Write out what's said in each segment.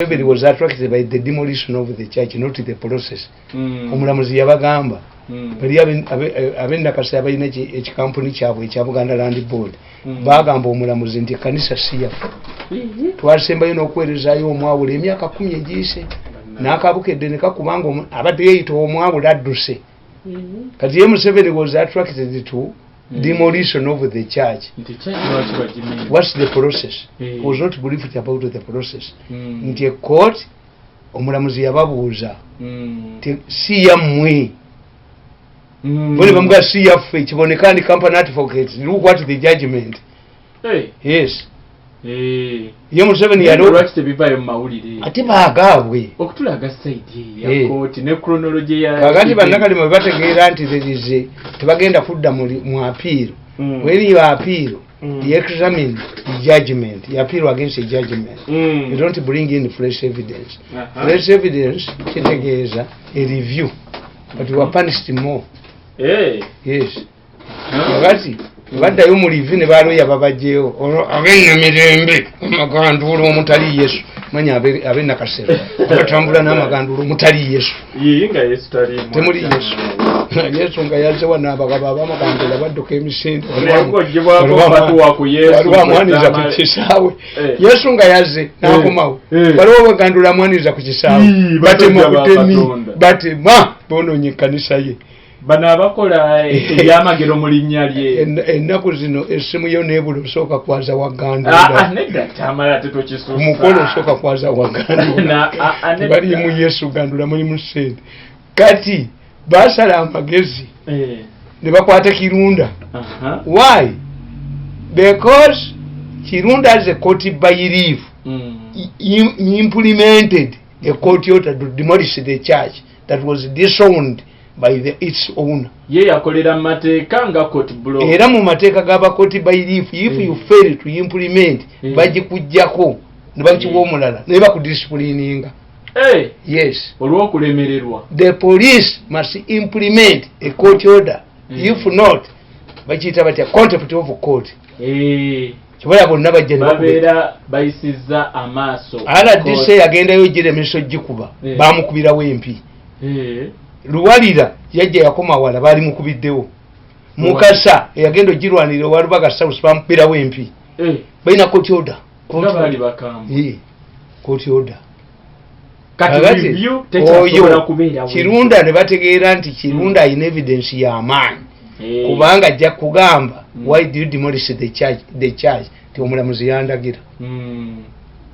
Museveni was attracted by the demolition of the church, not the process. Omulamuzi yabagamba, bali ab'enakasi abalina ekikampuni kyabwe ekya Buganda Land Board, bagamba omulamuzi nti ekkanisa si yaffe, twasembayo n'okuweerezaayo omwawule emyaka 10 egiyise, n'akabukedde ne kakubanga abadde yeeyita omwawule adduse. Kati ye Museveni was attracted to demolition of the church. Nti church lwaki bagimenya? What's the process? He was not briefed about the process, nti ecourt omulamuzi yababuuza nti si yammwe. Bo ne bamugaa si yaffe. Kiboneka and Company Advocate, look what the judgment. Yes. Ye Museveni yali Lwaki tebivaayo mu mawulire? Ate baagaabwe. Okutulaga side ya kooti ne chronology ya Kakati bannakalema bwe bategeera nti there is tebagenda kudda mu appeal. When you appeal, you examine the judgment. You appeal against a judgment. You don't bring in fresh evidence. Fresh evidence kitegeeza a review, but you are punished more. Yes. Kakati baddayo mu review ne baloya babajjeyo olwo ab'ennamirembe, amaganduula omutali Yesu, manya ab'ennakasero abatambula n'amaganduula omutali Yesu. Yii, nga Yesu taliimu. Temuli Yesu. Yesu nga yazze wano, abagabo ab'amaganduula badduka emisinde. Naye ng'oggyibwako fatuwa ku Yesu, Waliwo amwaniriza ku kisaawe. Yesu nga yazze n'akomawo, waliwo bagandula amwaniriza ku kisaawe. Ii, Batema basajja ba butemi. Katonda. Batema, bonoonye ekkanisa ye. Bano abakola ebyamagero mu linnya lye. Ennaku zino essimu yo neebula, osooka kwaza Ah, ah, wagandula. Nedda, tamala, ate tokisusa. Omukolo osooka kwaza wagandula. Ah, ah, nedda. Tebaliimu Yesu, gandula mulimu sente. Kati basala amagezi ne bakwata Kirunda. Why? Because Kirunda as a court bailiff implemented a court order to demolish the church that was disowned by its owner. Ye yakolera mu mateeka nga court block. Era mu mateeka g'aba court bailiff, if you fail to implement, bagikugjako ne bakiwa omulala, naye bakudisciplininga. Yes. Olw'okulemererwa. The police must implement a court order. If not, bakiyita batya, contempt of court. Kibala bonna bajja ne bakuba. Babeera bayisizza amaaso. RDC yagendayo giremesa ogikuba, bamukubirawo empi. Luwalira yajja yakoma wala, baali mukubiddewo. Mukasa eyagenda ogirwanira owalubaga South, bamukubirawo empi. Balina court order. Nga baali bakambwe. Court order. Kati Kakati, review tekyasobola oyo kubeera. Kirunda ne bategeera nti Kirunda alina evidence y'amaanyi, kubanga ajja kugamba, "Why do you demolish the church?" The church ti omulamuzi yandagira.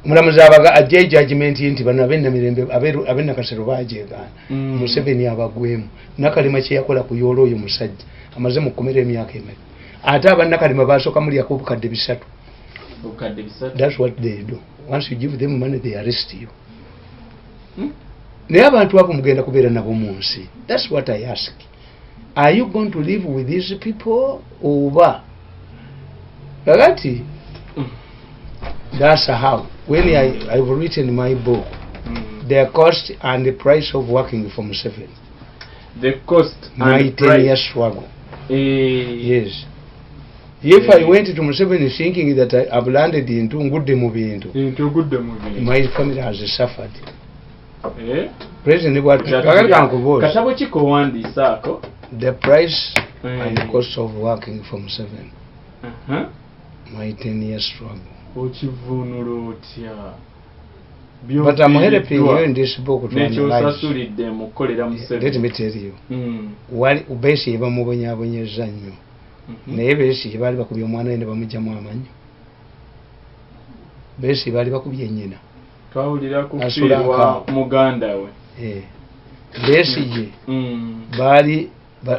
Omulamuzi abaga ajja ejudgment nti bano abennamirembe, abennakasero bajegaana. Museveni abagwemu. Nakalema kyeyakola kuyoola oyo musajja amaze mu kkomera emyaka emeka? Ate abannakalema basooka mulyako obukadde 300. Obukadde 300. That's what they do. Once you give them money, they arrest you. Naye abantu abo mugenda kubeera nabo mu nsi? That's what I ask. Are you going to live with these people oba? Kakati that's how when I've written my book, The Cost and the Price of Working for Museveni. The Cost My and 10 year Price. struggle. Yes, if I went to Museveni thinking that I've landed into ngudde mu bintu, Nti ogudde mu bintu. my family has suffered. President bw'ati kankubuuza. Katabo ki kowandiisaako? The Price and the Cost of Working for Museveni, My 10 year struggle. Okivuunula otya? But I'm helping you in this book to analyze. Nekyosasulidde mu kukolera Let Museveni. me tell you, wali Besigye bamubonyabonyeza nnyo, naye Besigye baali bakubye omwana we ne bamugyamu amannyo. Besigye baali bakubye nnyina. Twawulira Asula kufiirwa akaaba. muganda we. Besigye baali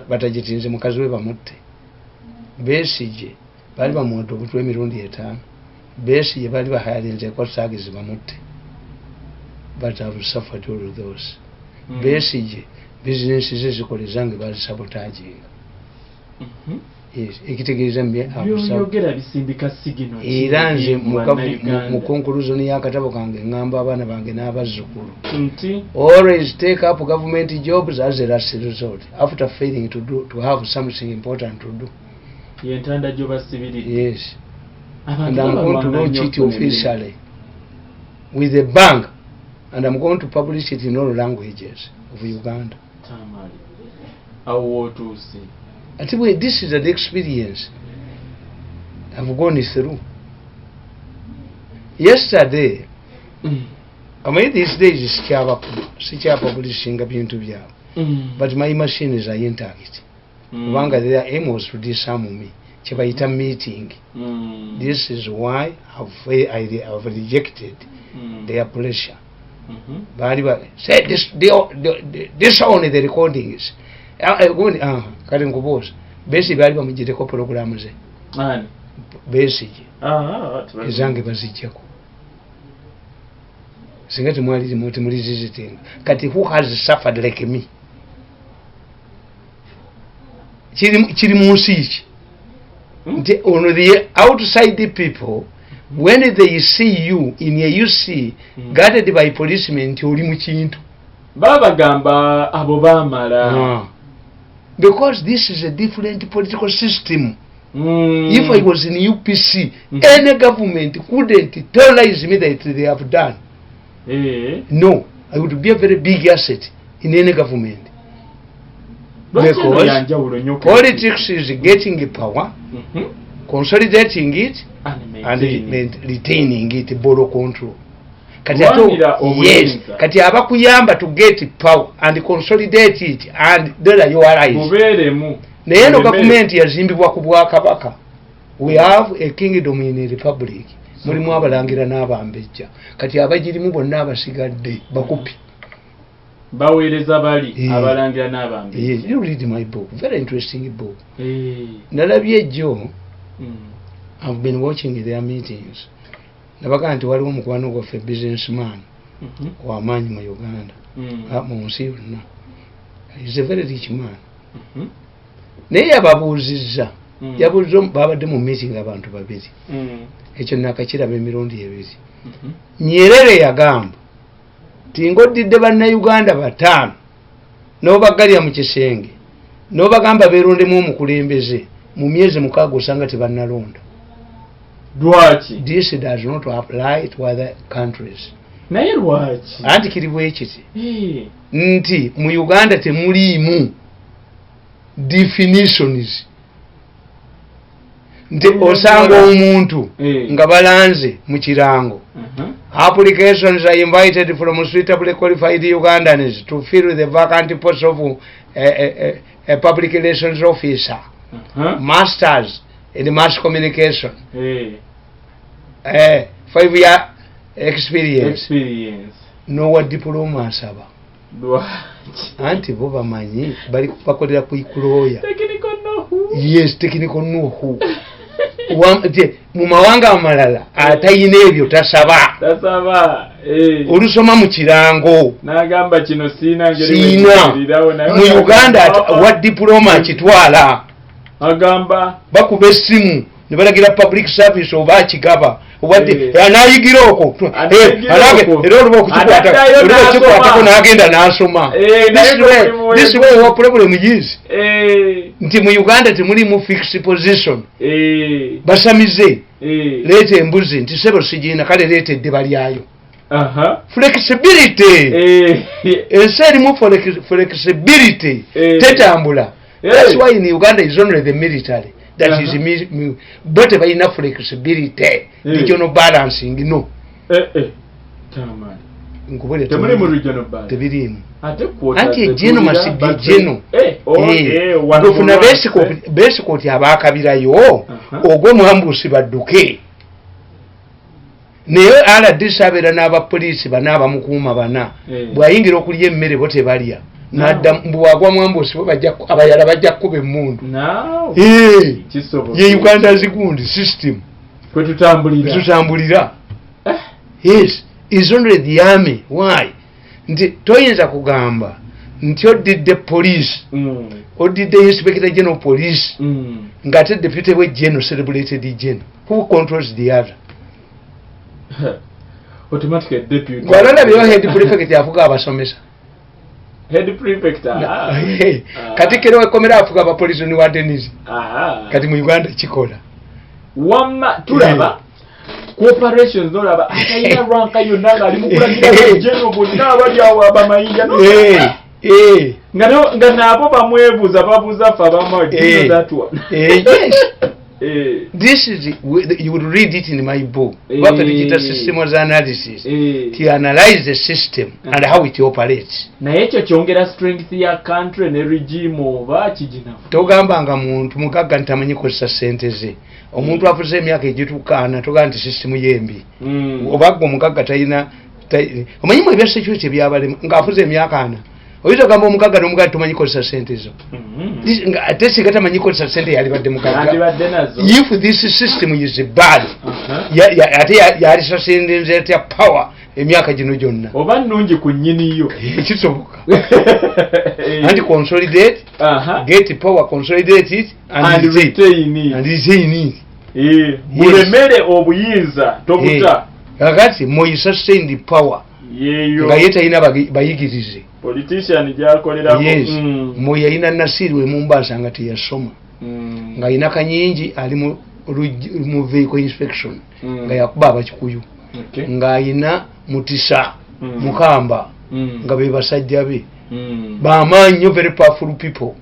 batagitinze mukazi we bamutte. Besigye baali bamuwadde obutwa emirundi etaano. Besigye baali bahayalinzeko sagizi bamutte, but have suffered all those. Besigye bizinesi ze zikola ezange bazisabotaginga. Yes, ekitegeeza Byoyogera bisindika signal ki Era nze mu Bannayuganda? mu conclusion y'akatabo kange ŋŋamba abaana bange n'abazzukulu, nti always take up government jobs as a last resort after failing to have something important to do. Yentanda gy'obasibiridde. Yes. Abantu And I'm going to babalwana launch nnyo it okufuna officially with the bank. And I'm going to publish it in all languages of Uganda. Tamale. Awo wootuuse. Ati we, this is an experience I've gone through. Yesterday, I mean, these days sikyapublishinga bintu byabwe. But my machines are intact. Kubanga their aim was to disarm me. Kyebayita meeting. This is why I've rejected their pressure. Baali ba say this, this only the recordings. Gundi, kale nkubuuza, Besigye baali bamugireko programu ze? Ani? Besigye. Ah, Ezange bazijjako. Singa temwali temulizizitinga. Kati who has suffered like me? Kiri mu nsi ki? Nti ono the outside people, when they see you in a UC guarded by policemen, nti oli mu kintu. Babagamba abo baamala. Ah. Because this is a different political system. If I was in UPC, any government couldn't terrorize me that they have done. No, I would be a very big asset in any government. Lwaki eno Because yanjawulo nnyo ku politics is getting power, consolidating it, And and maintaining. Retaining it, borrow control. Kati ate Lwanira yes, obuyinza. Kati abakuyamba to get power and consolidate it and dollar your eyes. Mubeeremu. Naye eno Mulemere. gavumenti yazimbibwa ku bwakabaka. We have a kingdom in a republic. Mulimu abalangira n'abambejja. Kati abagirimu bonna abasigadde bakupi. Baweereza bali abalangira n'abambejja. Yes, you read my book, very interesting book. Nalabye ejjo. I've been watching their meetings. Nabaga nti waliwo omukwano gwaffe businessman w'amaanyi mu Uganda, mu nsi yonna. He's a very rich man. Naye yababuuzizza, yabuuza babadde mu meeting abantu babiri. Ekyo nakakiraba emirundi ebiri. Nyerere yagamba nti ng'oddidde bannayuganda bataano n'obaggalira mu kisenge n'obagamba beerondemu omukulembeze, mu myezi 6 osanga tebannalonda. Lwaki? This does not apply to other countries. Naye lwaki? Anti kiri bwe kiti nti mu Uganda temuliimu definitions, nti osanga omuntu nga balanze mu kirango, "Applications are invited from suitably qualified Ugandans to fill the vacant post of a public relations officer, masters in mass communication, 5-year experience." Experience. Nowa diploma asaba. Lwaki? Anti bo bamanyi bali bakolera ku ikuloya. Technical know-who. Yes, technical know-who. Mu mawanga amalala atayina ebyo tasaba. Tasaba. Olusoma mu kirango. N'agamba kino siina ngeri Siina. wekiwulirawo, naye Mu agamba, Uganda wa diploma akitwala. Agamba bakuba essimu ne balagira public service oba akigaba. Anayigira okwo. Anayigira okwo. Era oluba okukikwata, Anaddayo oluba n'asoma. okukikwatako n'agenda n'asoma. Naye This way, mulimu this way our problem is nti mu Uganda temulimu fixed position. Basamize, leeta embuzi nti sebo sigiina, kale leeta eddiba lyayo. Flexibility. Ensi erimu flexibility tetambula. That's why in Uganda is only the military that is bo tebalina flexibility, regional balancing, no. Tamale. Nkubulira, Temuli mu regional balance. Tebiriimu. Ate quota Anti ze ejeno tulira, must be but general. Oh, wano Ofuna mulwanse. Besikoti abaakabirayo ogwe mwambusi badduke, naye RDC abeera n'abapoliisi bana abamukuuma bana. Bw'ayingira okulya emmere bo tebalya, nadda mbwagwa mwambusi bo bajja abayala bajja kukuba emmundu. Now, kisoboka. Ye Uganda zigundi system Kwe tutambulira. Tutambulira. Yes, is only the army. Why? Nti toyinza kugamba nti oddidde police, oddidde inspector general police, ng'ate deputy we general celebrated general who controls the other. Automatically deputy. Gwalolabyeyo head prefect afuga abasomesa? Head prefect. Katikkiro w'ekkomera afuga abapoliisi ni wa Denis. Kati mu Uganda kikola. Wamma tulaba. Corporations nolaba atalina ranka yonna ng'ali mu kulagira general bonna abali awo abamayinja nga nabo bamwebuuza babuuza ffe abamu that one. Yes. This is, you would read it in my book. What digital system was analysis. To analyze the system and how it operates. Naye ekyo kyongera strength ya country ne regime oba kiginafu. Togamba nga muntu mugagga nti tamanyi kukozesa ssente ze. Omuntu afuze emyaka egitukaana togamba nti system yembi. Oba gwe omugagga talina omanyi mu ebya security byabalema ng'afuze emyaka 4. Oyinza ogamba omugagga n'omugagga tomanyi kukozesa ssente zo. Ate singa tamanyi kukozesa ssente yalibadde mugagga. If this system is bad, ate yalisasindinze atya power emyaka gino gyonna. Oba nnungi ku nnyiniyo. Kisoboka. Anti consolidate, get power, consolidate it, and retain it. And retain it. Bulemere obuyinza tobuta. Kakati Moi sustain the power. Nga ye talina bayigirize. Politician gyakolerako. Yes. Moi yalina Nasiru e Mombasa nga teyasoma. Nga alina Kanyingi ali mu vehicle inspection. Nga yakuba Abakikuyu. Nga alina Mutisa Mukamba. Nga be basajja be. Bamaanyi nnyo, very powerful people.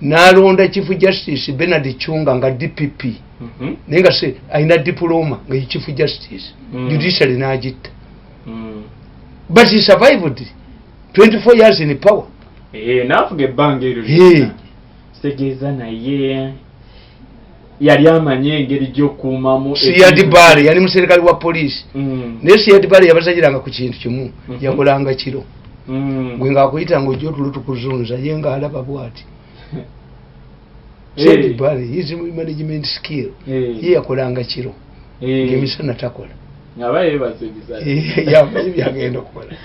N'alonda Chief Justice Bernard Chunga nga DPP. Naye nga se alina diploma nga ye Chief Justice. Judiciary n'agitta. But he survived 24 years in power. N'afuga ebbanga eryo lyonna. Kitegeeza naye yali amanyi engeri gy'okuumamu. Siad Barre yali muserikale wa poliisi. Naye Siad Barre yabasajiranga ku kintu kimu, yakolanga kiro. Gwe ng'akuyita ng'ojja otulo tukuzunza, ye ng'alaba bw'ati. Siad Barre, his management skill, ye yakolanga kiro. Ng'emisana takola. Byagenda okukola.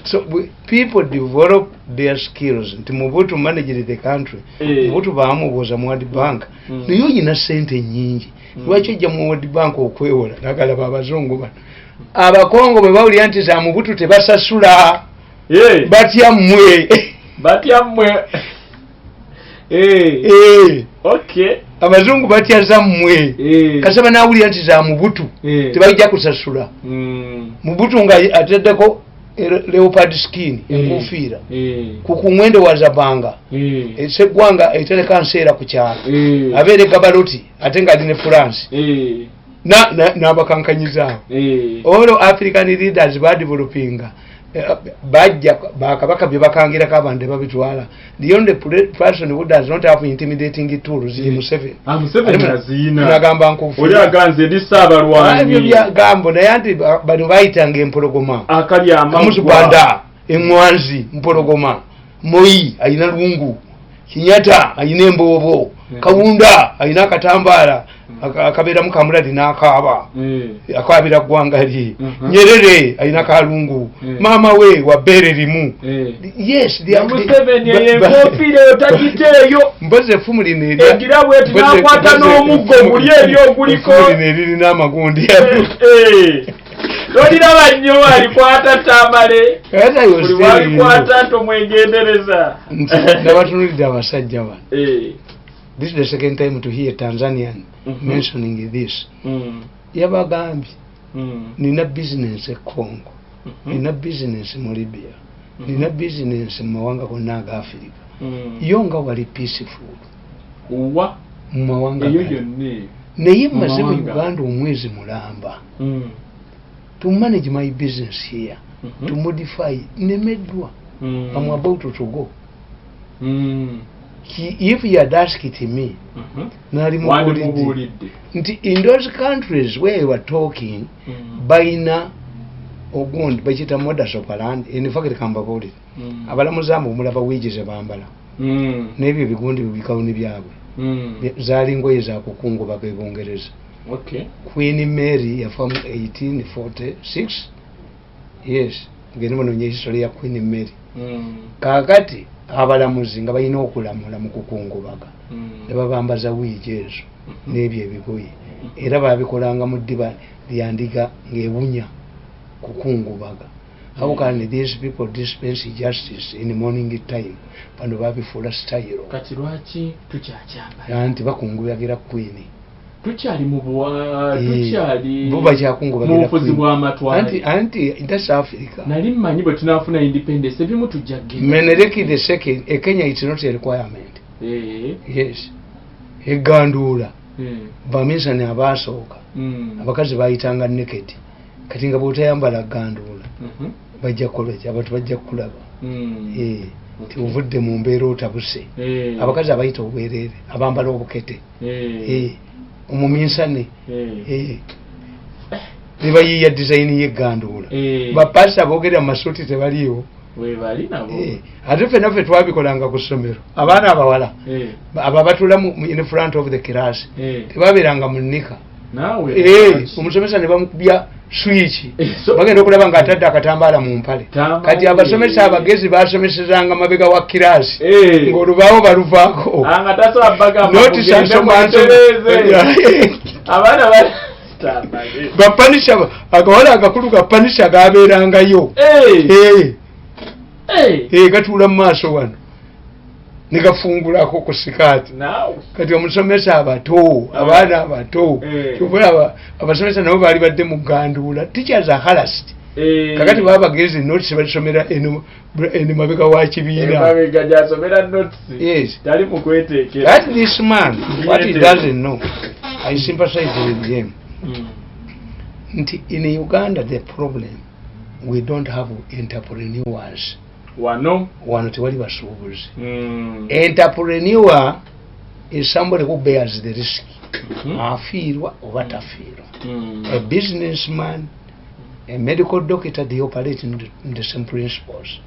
So people develop their skills. Nti Mobutu managed the country. Mobutu baamubuuza mu World Bank. Naye oyina ssente nnyingi. Lwaki ojja mu World Bank okwewola? Nagalaba abazungu bano. Abakongo bwe bawulira nti za Mobutu tebasasula. Batya mmwe. Batya mmwe. Okay. Abazungu batya za mmwe. Kasaba n'awulira nti za Mobutu tebajja kusasula. Mobutu nga ateddeko leopard skin enkuufiira ku kuŋŋwendo wa Zabanga Sseggwanga etereka nseera ku kyalo abeere Gabaloti ate ng'ali ne France n'abakankanyizaawo. All African leaders badevelopinga bajja bakabaka bye bakangirako abantu ne babitwala. The only person who does not have intimidating tools is Museveni. Museveni aziyina. Nagamba nkufu. Oli aganze ndi Ssaabalwanyi. Ebyo byagambo naye anti bano bayitanga empologoma. Akali amaggwa. Kamusubanda eŋŋwanzi mpologoma. Moi alina lungu. Kenyatta alina emboobo. Kawunda alina akatambaala akabeeramu kamulali n'akaaba. Akaabira ggwanga lye. Nyerere alina kalungu. Maama we wa bbeere limu. Yes, Museveni enkofiira eyo tagiteeyo. Mpozi effumu lino egira bweti n'akwata n'omuggo guli eri oguliko. Effumu lino eririna amagundi. Toliraba nnyo alikwata Tamale. Buli walikwata tomwegendereza. Nabatunulidde abasajja bano. This is the second time to hear Tanzanian mentioning this. Yabagambye nina business e Congo, nina business mu Libya, nina business mu mawanga gonna aga Africa. Yo nga wali peaceful. Wa mu mawanga eyo yonna. Naye mmaze mu Uganda omwezi mulamba. To manage my business here, to modify, nemeddwa. I'm about to go. If he had asked me, nalimubuulidde nti in those countries where you are talking, balina ogundi bakiyita modus operandi. In fact kambabuulire, abalamuzi abo mulaba wiigi ze bambala n'ebyo ebigundi bibikawuni byabwe zaali ngoye za kukungubaga e Bungereza. Queen Mary yafa mu 1846. Yes, ngende munoonye history ya Queen Mary. Kaakati abalamuzi nga balina okulamula mu kukungubaga ne babambaza wiigi ezo n'ebyo ebigoye, era babikolanga mu ddiba lya ndiga ng'ewunya kukungubaga. How can these people dispense justice in morning time? Bano babifuula style. Kati lwaki tukyakyambala? Anti bakungubagira Queen. Tukyali mu tukyali bo bakyakungubagira mu bufuzi bw'amatwale. Anti that's Africa. Nali mmanyi bwe tunaafuna independence ebimu tujja kugenda. Menelik the second, e Kenya it's not a requirement. Yes. Eganduula. Baminsani abaasooka. Abakazi bayitanga naked. Kati nga bw'otayambala ganduula. Bajja kukola ki? Abantu bajja kukulaba. Nti ovudde mu mbeera otabuse. Abakazi abayita obwereere, abambala obukete. Omuminsane. Ne bayiiya design y'egganduula. Bapasita boogera mu masuuti tebaliiwo. Webali nabo. Ate ffenna ffe twabikolanga ku ssomero. Abaana abawala abo abatuula in front of the class tebabeeranga mu nnika. Omusomesa ne bamukubya switch. Bagenda okulaba ng'atadde akatambaala mu mpale. Kati abasomesa abagezi basomesezanga mabega wa kirasi. Ng'olubaawo baluvaako. Bapanisha akawala akakulu kapanisha gabeerangayo. Gatuula mu maaso wano. Ne gafungulako ku sikaati. Kati omusomesa abato, abaana abato, kyova abasomesa nabo baali badde mu ganduula. Teachers are harassed. Kakati baba bagezi notes balisomera eno mabega wa kibiina. Mabega gy'asomera notes. Yes. Tali mu kweteekera. That this man, what he doesn't know, I sympathize with him. Nti in Uganda the problem, we don't have entrepreneurs. Wano tewali basuubuzi. Entrepreneur is somebody who bears the risk. Afiirwa oba tafiirwa. A businessman, a medical doctor, they operate in the same principles.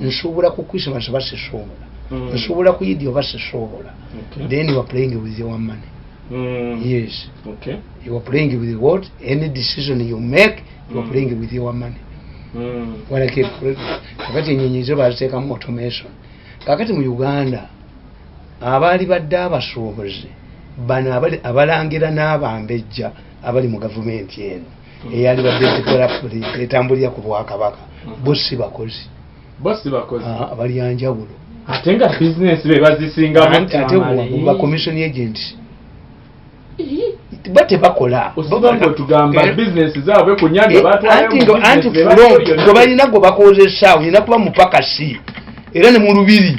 Nsobola ku Christmas oba sisobola. Nsobola ku Idi oba sisobola. Then you are playing with your money. Yes. Okay. You are playing with what? Any decision you make, you are playing with your money. Kakati ennyonyi zo baziteekamu automation. Kakati mu Uganda abaali badde abasuubuzi bano abalangira n'abambejja abali mu gavumenti eno eyali badde etambulira ku bwakabaka bo si bakozi. Bo si bakozi. Abali anjawulo. Ate nga bizinesi be bazisingamu. Ate ba commission agents. Ba tebakola. Osibanga otugamba bizinesi zaabwe ku nnyanja batwalayo mu anti gwe balina gwe bakozesa olina kuba mupakasi era ne mu lubiri.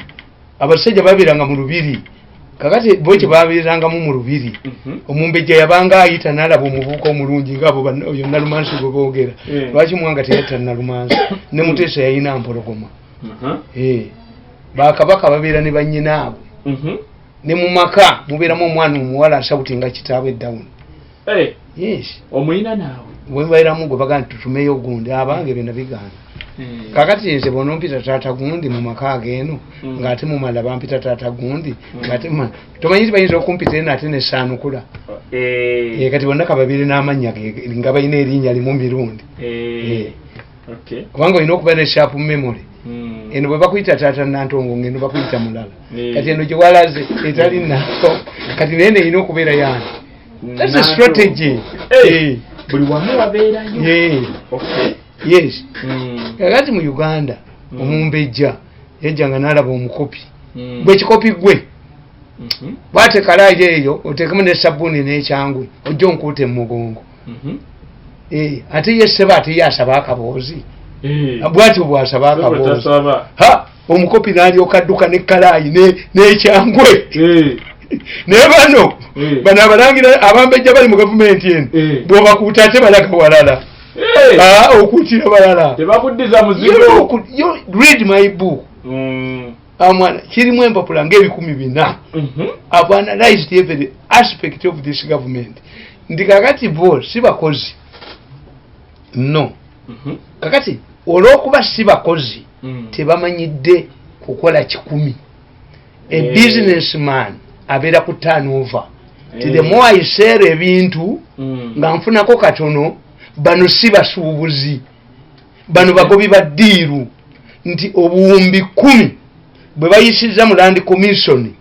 Abasajja babeeranga mu lubiri. Kakati bo kye babeerangamu mu lubiri. Omumbejja yabanga ayita n'alaba omuvubuka omulungi ng'abo oyo Nalumansi gwe boogera. Lwaki Mwanga teyatta Nalumansi? Ne Muteesa yalina mpologoma. Bakabaka babeera ne bannyinaabwe. Ne mu maka mubeeramu omwana omuwala asawutinga kitaabwe down. Yes. Omuyina naawe. Bwe mbairamu gwe bagamba nti tutumeyo gundi abange byonna bigaana. Kakati nze bw'onompita taata gundi mu maka ageeno ng'ate mumala bampita taata gundi ng'ate tomanyi nti bayinza okumpita eno ate nesaanukula. Kati bonna kababeere n'amannya nga balina erinnya limu mirundi. Kubanga olina okuba ne sharp memory. Eno bwe bakuyita taata Nantongo ng'eno bakuyita mulala. Kati eno gye walaze etali Nantongo. Kati naye erina okubeera yaani. That's a strategy. Buli wamu wabeerayo. Yes. Kakati mu Uganda omumbejja yajjanga n'alaba omukopi. Gwe kikopi gwe. Bw'ateeka eyo oteekemu ne sabbuuni n'ekyangwe ojja onkuute mu mugongo. Ate ye ssebo ate ye asaba akaboozi. Bw'atyo bw'asaba akaboozi. Ha! Omukopi n'alyoka adduka n'ekkalaayi n'ekyangwe. Naye bano bano abalangira abambejja bali mu gavumenti eno bw'obakuuta ate balaga walala. Okuutira balala. Tebakuddiza muzigo. You read my book. Amwana kirimu empapula ng'ebikumi 400. I've analyzed every aspect of this government. Nti kakati bo si bakozi. No. Kakati olw'okuba si bakozi tebamanyidde kukola 1,000. A businessman abeera ku turnover. The more I sell ebintu nga nfunako katono, bano si basuubuzi. Bano bagobi ba ddiiru. Nti obuwumbi 10 bwe bayisizza mu Land Commission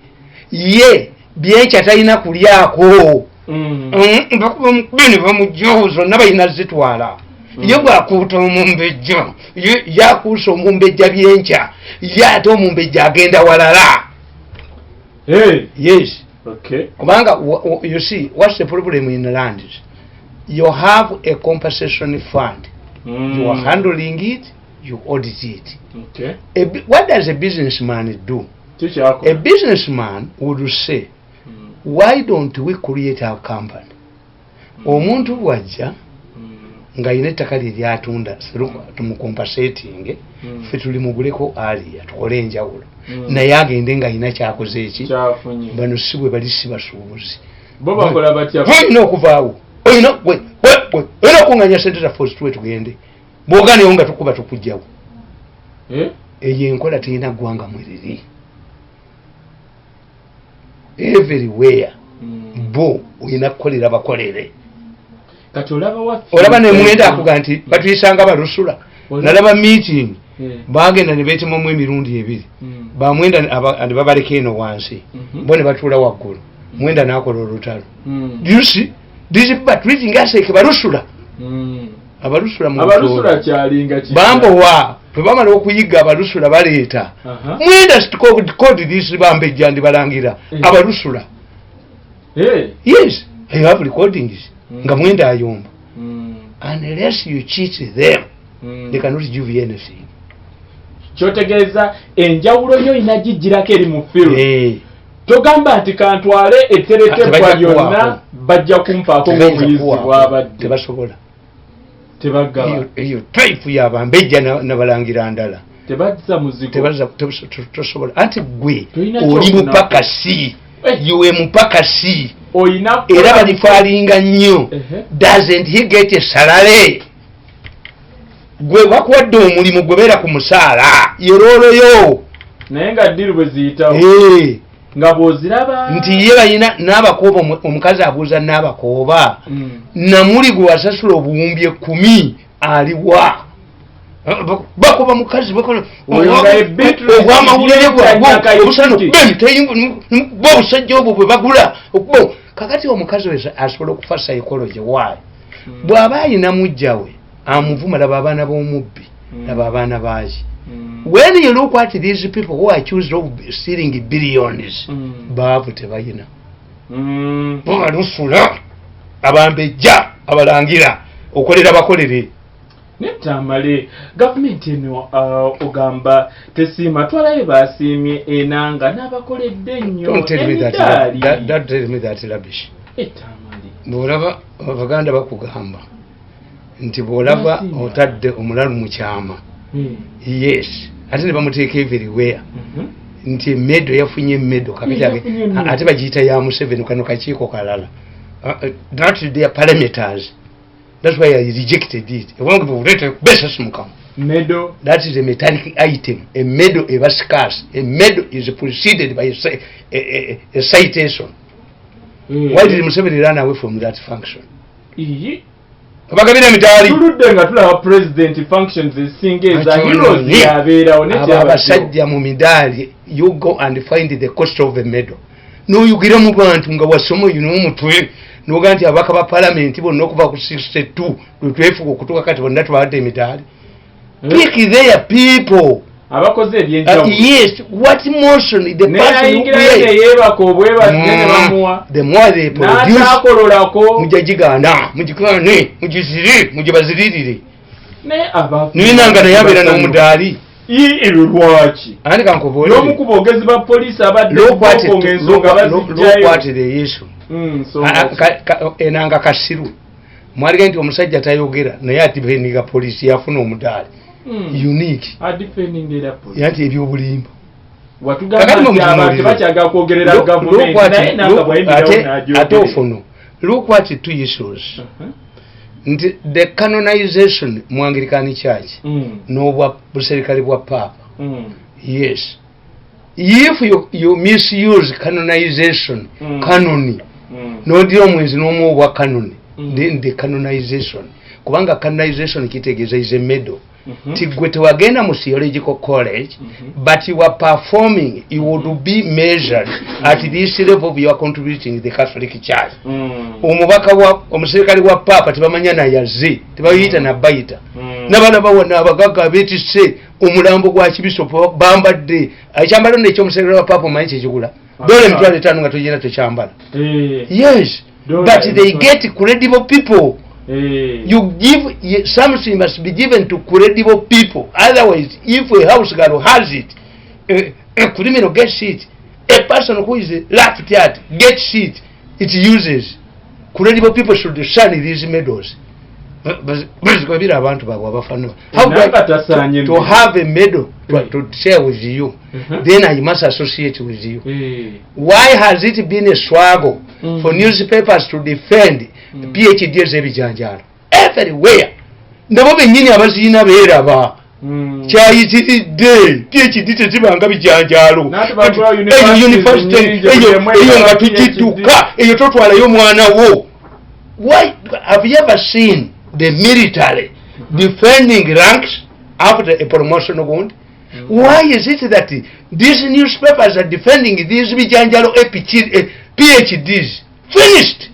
ye byenkya talina kulyako. Bakuba mukubini bamugjawo zonna balina zitwala. Ye bw'akuuta omumbejja, yakuusa omumbejja byenkya, ye ate omumbejja agenda walala. Yes. Okay. Kubanga you see what's the problem in lands? You have a compensation fund. You are handling it, you audit it. Okay. What does a businessman do? Kikyakola. A businessman would say, why don't we create our company? Omuntu bw'ajja ng'alina ettaka lye lyatunda, tumucompensating, ffe tulimuguleko area, tukole enjawulo, naye agende ng'alina kyakoze eki. Kyafunye. Bano si bwe bali, si basuubuzi. Bo bakola batya? Olina okuvaawo, olina olina okuŋŋanya sente zaffe ozituwe tugende. Bw'ogaanayo nga tukuba tukugjawo. Eh? Eyo enkola terina ggwanga mweriri everywhere. Bo olina kukolera bakolere. Kati olaba waffe. Olaba nemwenda akuga nti batuyisanga balusula. Nalaba meeting, bagenda ne beetemamu emirundi ebiri. Bamwenda ne babaleka eno wansi, bo ne batuula waggulu, Mwenda n'akola olutalo. Do you see these people are treating us like balusula? Abalusula mu Abalusula butoolo. Kyalinga kiki? Bambowa bwe bamala okuyiga abalusula baleeta. Mwenda called this bambejja ndibalangira abalusula. Yes, I have recordings nga Mwenda ayomba. Unless you cheat them, they cannot give you anything. Kyotegeeza enjawulo yo olina gigirako eri mu field. Eh. Togamba nti kantwale etterekebwa Tebajja lyonna, kuwaako. bajja kumpaako Tebayinza ng'omuyizi kuwaako. bw'abadde. Tebasobola. Tebagaba. Eyo type yabambejja nabalangira ndala. Tebazza muzigo. Tebaza tosobola, anti gwe Tolina oli kyofuna. mupakasi. Eh. Iwe mupakasi. Olina Era balifaalinga nnyo. Doesn't he get a salary? Gwe bakuwadde omulimu, gwe beera ku musaala, yerooloyo. Naye nga ddiru bwe ziyitawo Eh, nga bw'oziraba nti ye balina n'abakooba, omukazi abuuza n'abakooba, namuli gwe wasasula 10,000 aliwa? Bakuba mukazi bakola Oyo nga ye Beatrice obwamawulire bwabwo Nyaka obusano Yekiti. bo obusajja obwo bwe bagula okuba. Kakati omukazi oyo asobola okufa psychology waayo bw'aba ayina mujja we amuvuma, laba abaana b'omubbi, laba abaana baaki. When you look at these people who are accused of stealing billions, baavu, tebayina. Balusula abambejja abalangira okolera bakolere. Netamale gavumenti eno, ogamba tesiima, twalayo basiimye Enanga n'abakoledde ennyo. Don't tell me that, emidaali. Don't tell me that rubbish. Etamale. Bw'olaba abaganda bakugamba nti bw'olaba Basiima. otadde omulalu mu kyama, yes, ate ne bamuteeka everywhere, nti emedal yafunye emedal kakati Yafunye emedal. ate bagiyita ya Museveni. Kano kakiiko kalala. That is their parameters. That's why I rejected it. Besasi mukama. Medal. That is a metallic item. A medal eba scarce. A medal is preceded by a citation. Why did Museveni run away from that function? Iyi. Abagabira emitaali. Tuludde nga tulaba president functions ezisinga eza heroes yabeerawo. Abo abasajja mu midaali, you go and find the cost of a medal n'oyugira mu bantu nga wasoma oyina omutwe noga nti ababaka ba palamenti bonna okuva ku 62 lwe twefuga okutuuka kati bonna tubawadde emidaali. Pick their people. Abakoze ebyenjawulo. Yes, what motion the naye person who ayingirayo create- neyeebaka obwebasi ne bamuwa. The more they produce, n'ataakololako. mujja gigaana, mugigaane, mugizire, mugibaziririre. Naye aba Naye naye abeera n'omudaali. Ii, lwaki? Andi kankubuulire. N'omu ku boogezi ba poliisi abadde Boko ng'ensonga bazijjayo. Look at the issue. Nsonga ki? Enanga kasiru mwalige nti omusajja tayogera naye adefendinga poliisi, yafuna omudaali. Unique. Adefendinga era poliisi. Era nti ebyobulimba. Watugamba Kakati nti abantu mumutunuulire. tebakyagala kwogerera gavumenti, naye nanga bwayimirawo Ate n'agyogera. ofuno, look at two issues, nti the canonization mu Anglican Church n'obwa buserikale bwa Paapa. Yes, if you misuse canonization, canoni, n'odira omwenzi n'omuwa obwa canoni, then the canonization, kubanga canonization kitegeeza is a medal, ti gwe tewagenda mu theological college, but you are performing, you would be measured at this level of your contributing the Catholic Church. Omubaka wa omuserikale wa Paapa tebamanya nayaze, tebayita nabayita. N'abaana bawona abagagga abeetisse omulambo gwa kibisopo bambadde ekyambalo nekyomuserikale wa Paapa, omanyi kyekigula? $5,000 nga toyina tokyambala. Yes, but they get credible people. You give something must be given to credible people. Otherwise, if a house girl has it, a criminal gets it, a person who is laughed at gets it, it uses. Credible people should shun these medals. Bazigabira abantu baabwe abafaanana. How do I, to have a medal to share with you, then I must associate with you. Why has it been a struggle for newspapers to defend PhD ez'ebijanjaalo everywhere? Nabo bennyini abaziina beeraba kyayitiridde. PhD tezibanga bijanjaalo. Eyo university eyo nga tugidduka, eyo totwalayo mwana wo. Why have you ever seen the military defending ranks after a promotion wound? Why is it that these newspapers are defending these bijanjalo PhDs? Finished.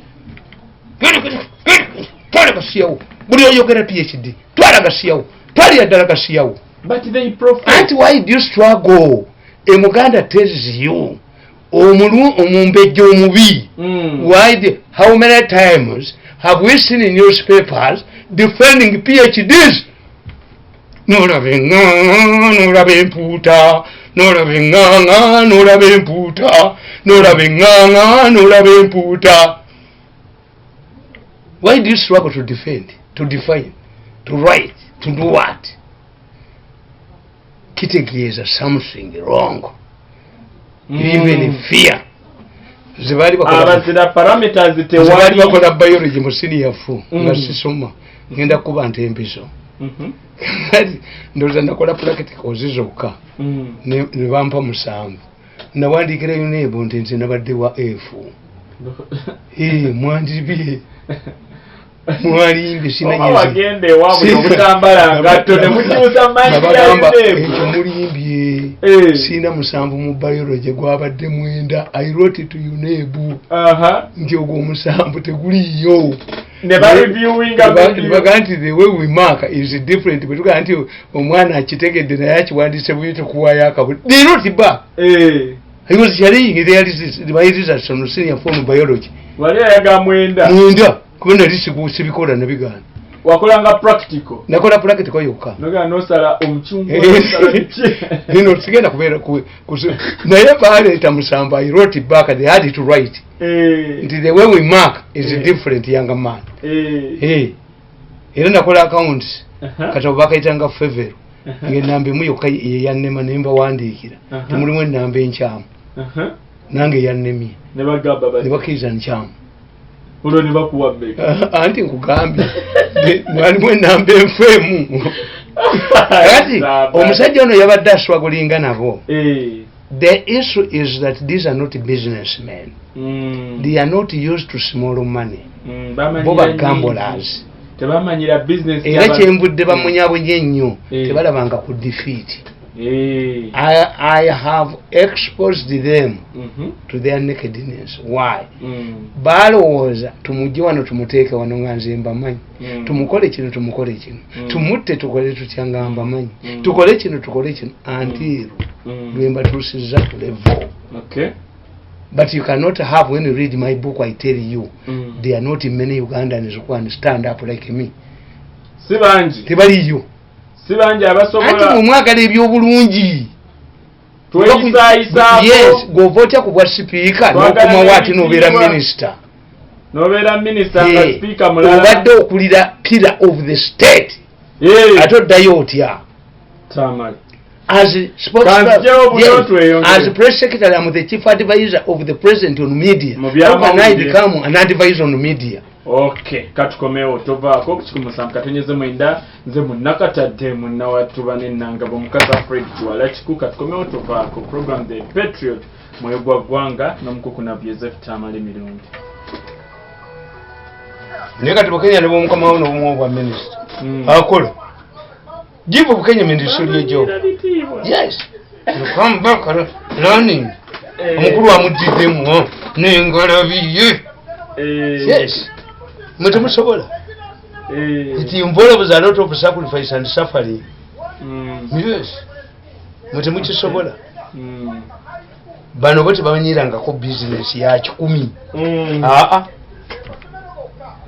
Twala gasiyawo. Buli oyogera PhD, twala gasiyawo, twalira ddala gasiyawo. But they profit. Anti why do you struggle? Emuganda tells you omumbejja omubi. How many times have we seen in newspapers defending PhDs? Nolaba eŋŋaŋa, nolaba empuuta, nolaba eŋŋaŋa, nolaba empuuta, nolaba eŋŋaŋa, nolaba empuuta. Why do you struggle to defend, to define, to write, to do what? Kitegeeza something wrong. Even fear. Nze baali bakola biology mu senior 4 nga sisoma, ngenda kuba nte empiso. Ndowooza nakola practicals zokka ne bampa 7. Nawandiikira UNEB nti nze nabadde wa F. Mwandibye mwalimbye sinagenda ewaabwe obutambala ngatto ne mukyusa mangi. Ekyo mulimbye. Sina 7 mu biology, gwabadde 9. I wrote to UNEB nti ogwo 7 teguliyo. Ne bareviewinga baga nti the way we mark is different. Bwe tugaa nti omwana akitegedde naye akiwandiise bubi tukuwaayo akabu. They wrote back. I was challenging my results on senior form biology. Wali ayaga 9. 9. Kuba nali sibikola nabigaana. Wakolanga practical. Nakola practical yokka. Noga nosala omuchungwa, nosala biki. Bino sigenda kubeera naye baleeta 7. I wrote back, they had to write. Nti the way we mark is different, younger man. Era nakola accounts. Kati bakayitanga favor. Ng'ennamba emu yokka yeyannema ne mbawandiikira. Temulimu ennamba enkyamu. Nange yannemye. Ne bagamba ne bakkiriza nkyamu. Olwo ne bakuwa mmeka? Anti nkugambye mwalimu ennamba enfu emu. Kati omusajja ono yabadde aswagulinga nabo. The issue is that these are not businessmen. They are not used to small money. Bo ba gamblers. Tebamanyira business. Era kyenvudde bamunyabunye ennyo tebalabanga ku defeat. I have exposed them to their nakedness. Why? Balowooza tumugye wano tumuteeke wano nga nze mbamanyi. Tumukole kino, tumukole kino. Tumutte tukole tutya nga mbamanyi. Tukole kino, tukole kino. Until lwe mbatuusizza ku level. Okay. But you cannot have, when you read my book, I tell you, there are not many Ugandans who can stand up like me. Si bangi. Tebaliyo. Si bangi abasobola. Anti mwe mwagala ebyobulungi. Tweyisaayisaako. Yes, gw'ova otya ku bwa sipiika n'okomawo ate n'obeera minisita. N'obeera minisita nga sipiika mulala. Obadde okulira pillar of the state. Ate oddayo otya? Tamale. As spokesperson, as press secretary, I'm the chief advisor of the president on media. How can I become an advisor on media? Okay, katukomewo tovaako ku 107.9 nze munnakatadde munnawatuba n'ennangabo omukazi Fred Kiwala Kiku. Katukomewo tovaako. Program The Patriot, mwoyo gwa ggwanga n'omukukunavu Yosef Tamale Mirundi. Naye kati Bukenya ne bw'omukamawo n'obumu bwa minisita akola. Give Bukenya ministerial job. Yes. You come back learning. Omukulu amuddiddemu n'engalabi ye. Yes. Mwe temusobola. It involves a lot of sacrifice and suffering. Yes. Mwe temukisobola. Bano bo tebamanyirangako bizinesi ya 1,000. Aa,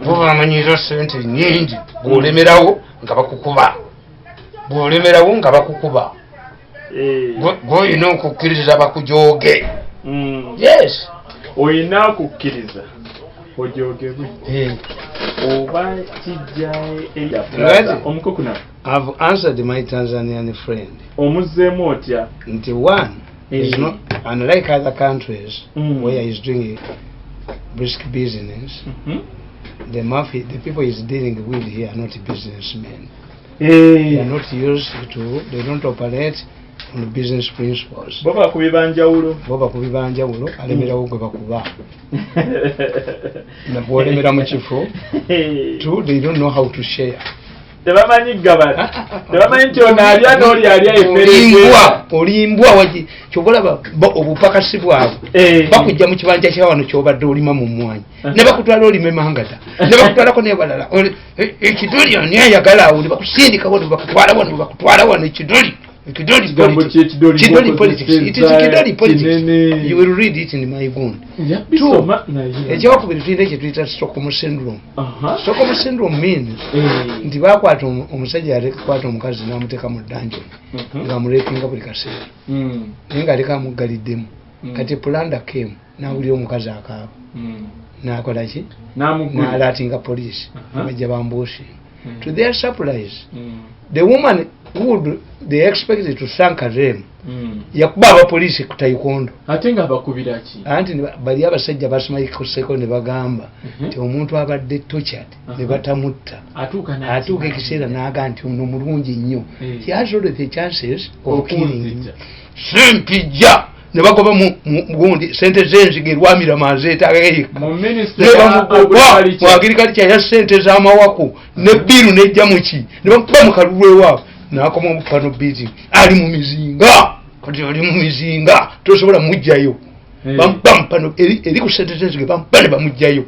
bo bamanyira sente nyingi. Bw'olemerawo nga bakukuba, bw'olemerawo nga bakukuba. Gw'olina okukkiriza bakujooge. Yes, olina okukkiriza ojoogebwe. Oba kijja eri omukukunavu. I've answered my Tanzanian friend. Omuzzeemu otya? Nti one is not unlike other countries where he's doing brisk business. The mafia, the people he's dealing with here are not businessmen. They are not used to, they don't operate on business principles. Bo bakubi banjawulo. Bo bakubi banjawulo, alemerawo gwe bakuba. Bw'olemera mu kifo. Two, they don't know how to share. Tebamanyi gabana. Tebamanyi nti ono alya n'oli alya emmere. Olimbwa, olimbwa wagi. Ky'oba olaba obupakasi bwabwe. Bakujja mu kibanja kya wano ky'obadde olima mu mmwanyi. Ne bakutwala olime mangada. Ne bakutwalako n'ebalala. Ekidoli ani ayagala awo ne bakusindika wano, bakutwala wano, bakutwala wano ekidoli. Kidoli politics. It is Kidoli politics. You will read it in my book. Two, ekyokubiri tulina ekye tuyita Stockholm syndrome. Stockholm syndrome means nti bakwata omusajja yalekwata omukazi n'amuteeka mu dungeon ng'amurepinga buli kaseera. Naye ng'aleka amuggaliddemu. Kati Pulanda came n'awulira omukazi akaaba. N'akola ki? N'alaatinga poliisi. Bajja bambuusi. To their surprise, the woman who they expected to thank them, yakuba abapoliisi ku taekwondo. Ate nga bakubira ki? Anti bali abasajja basimaikoseko ne bagamba nti omuntu abadde tortured ne batamutta. Atuuka ekiseera n'aga nti ono mulungi nnyo. He has all the chances of killing him. Sempijja ne bagoba mu gundi sente z'enzige erwamira mazeetaga Mu ministry ne ya bamugoba agriculture. mu agriculture ya sente z'amawako ne biru n'ejja mu ki ne bamukuba mu kalulu ewaabwe n'akoma omupano beating ali mu mizinga kati ali mu mizinga tosobola mujjayo. Bamukuba mupano eri ku sente z'enzige bamukuba ne bamujjayo.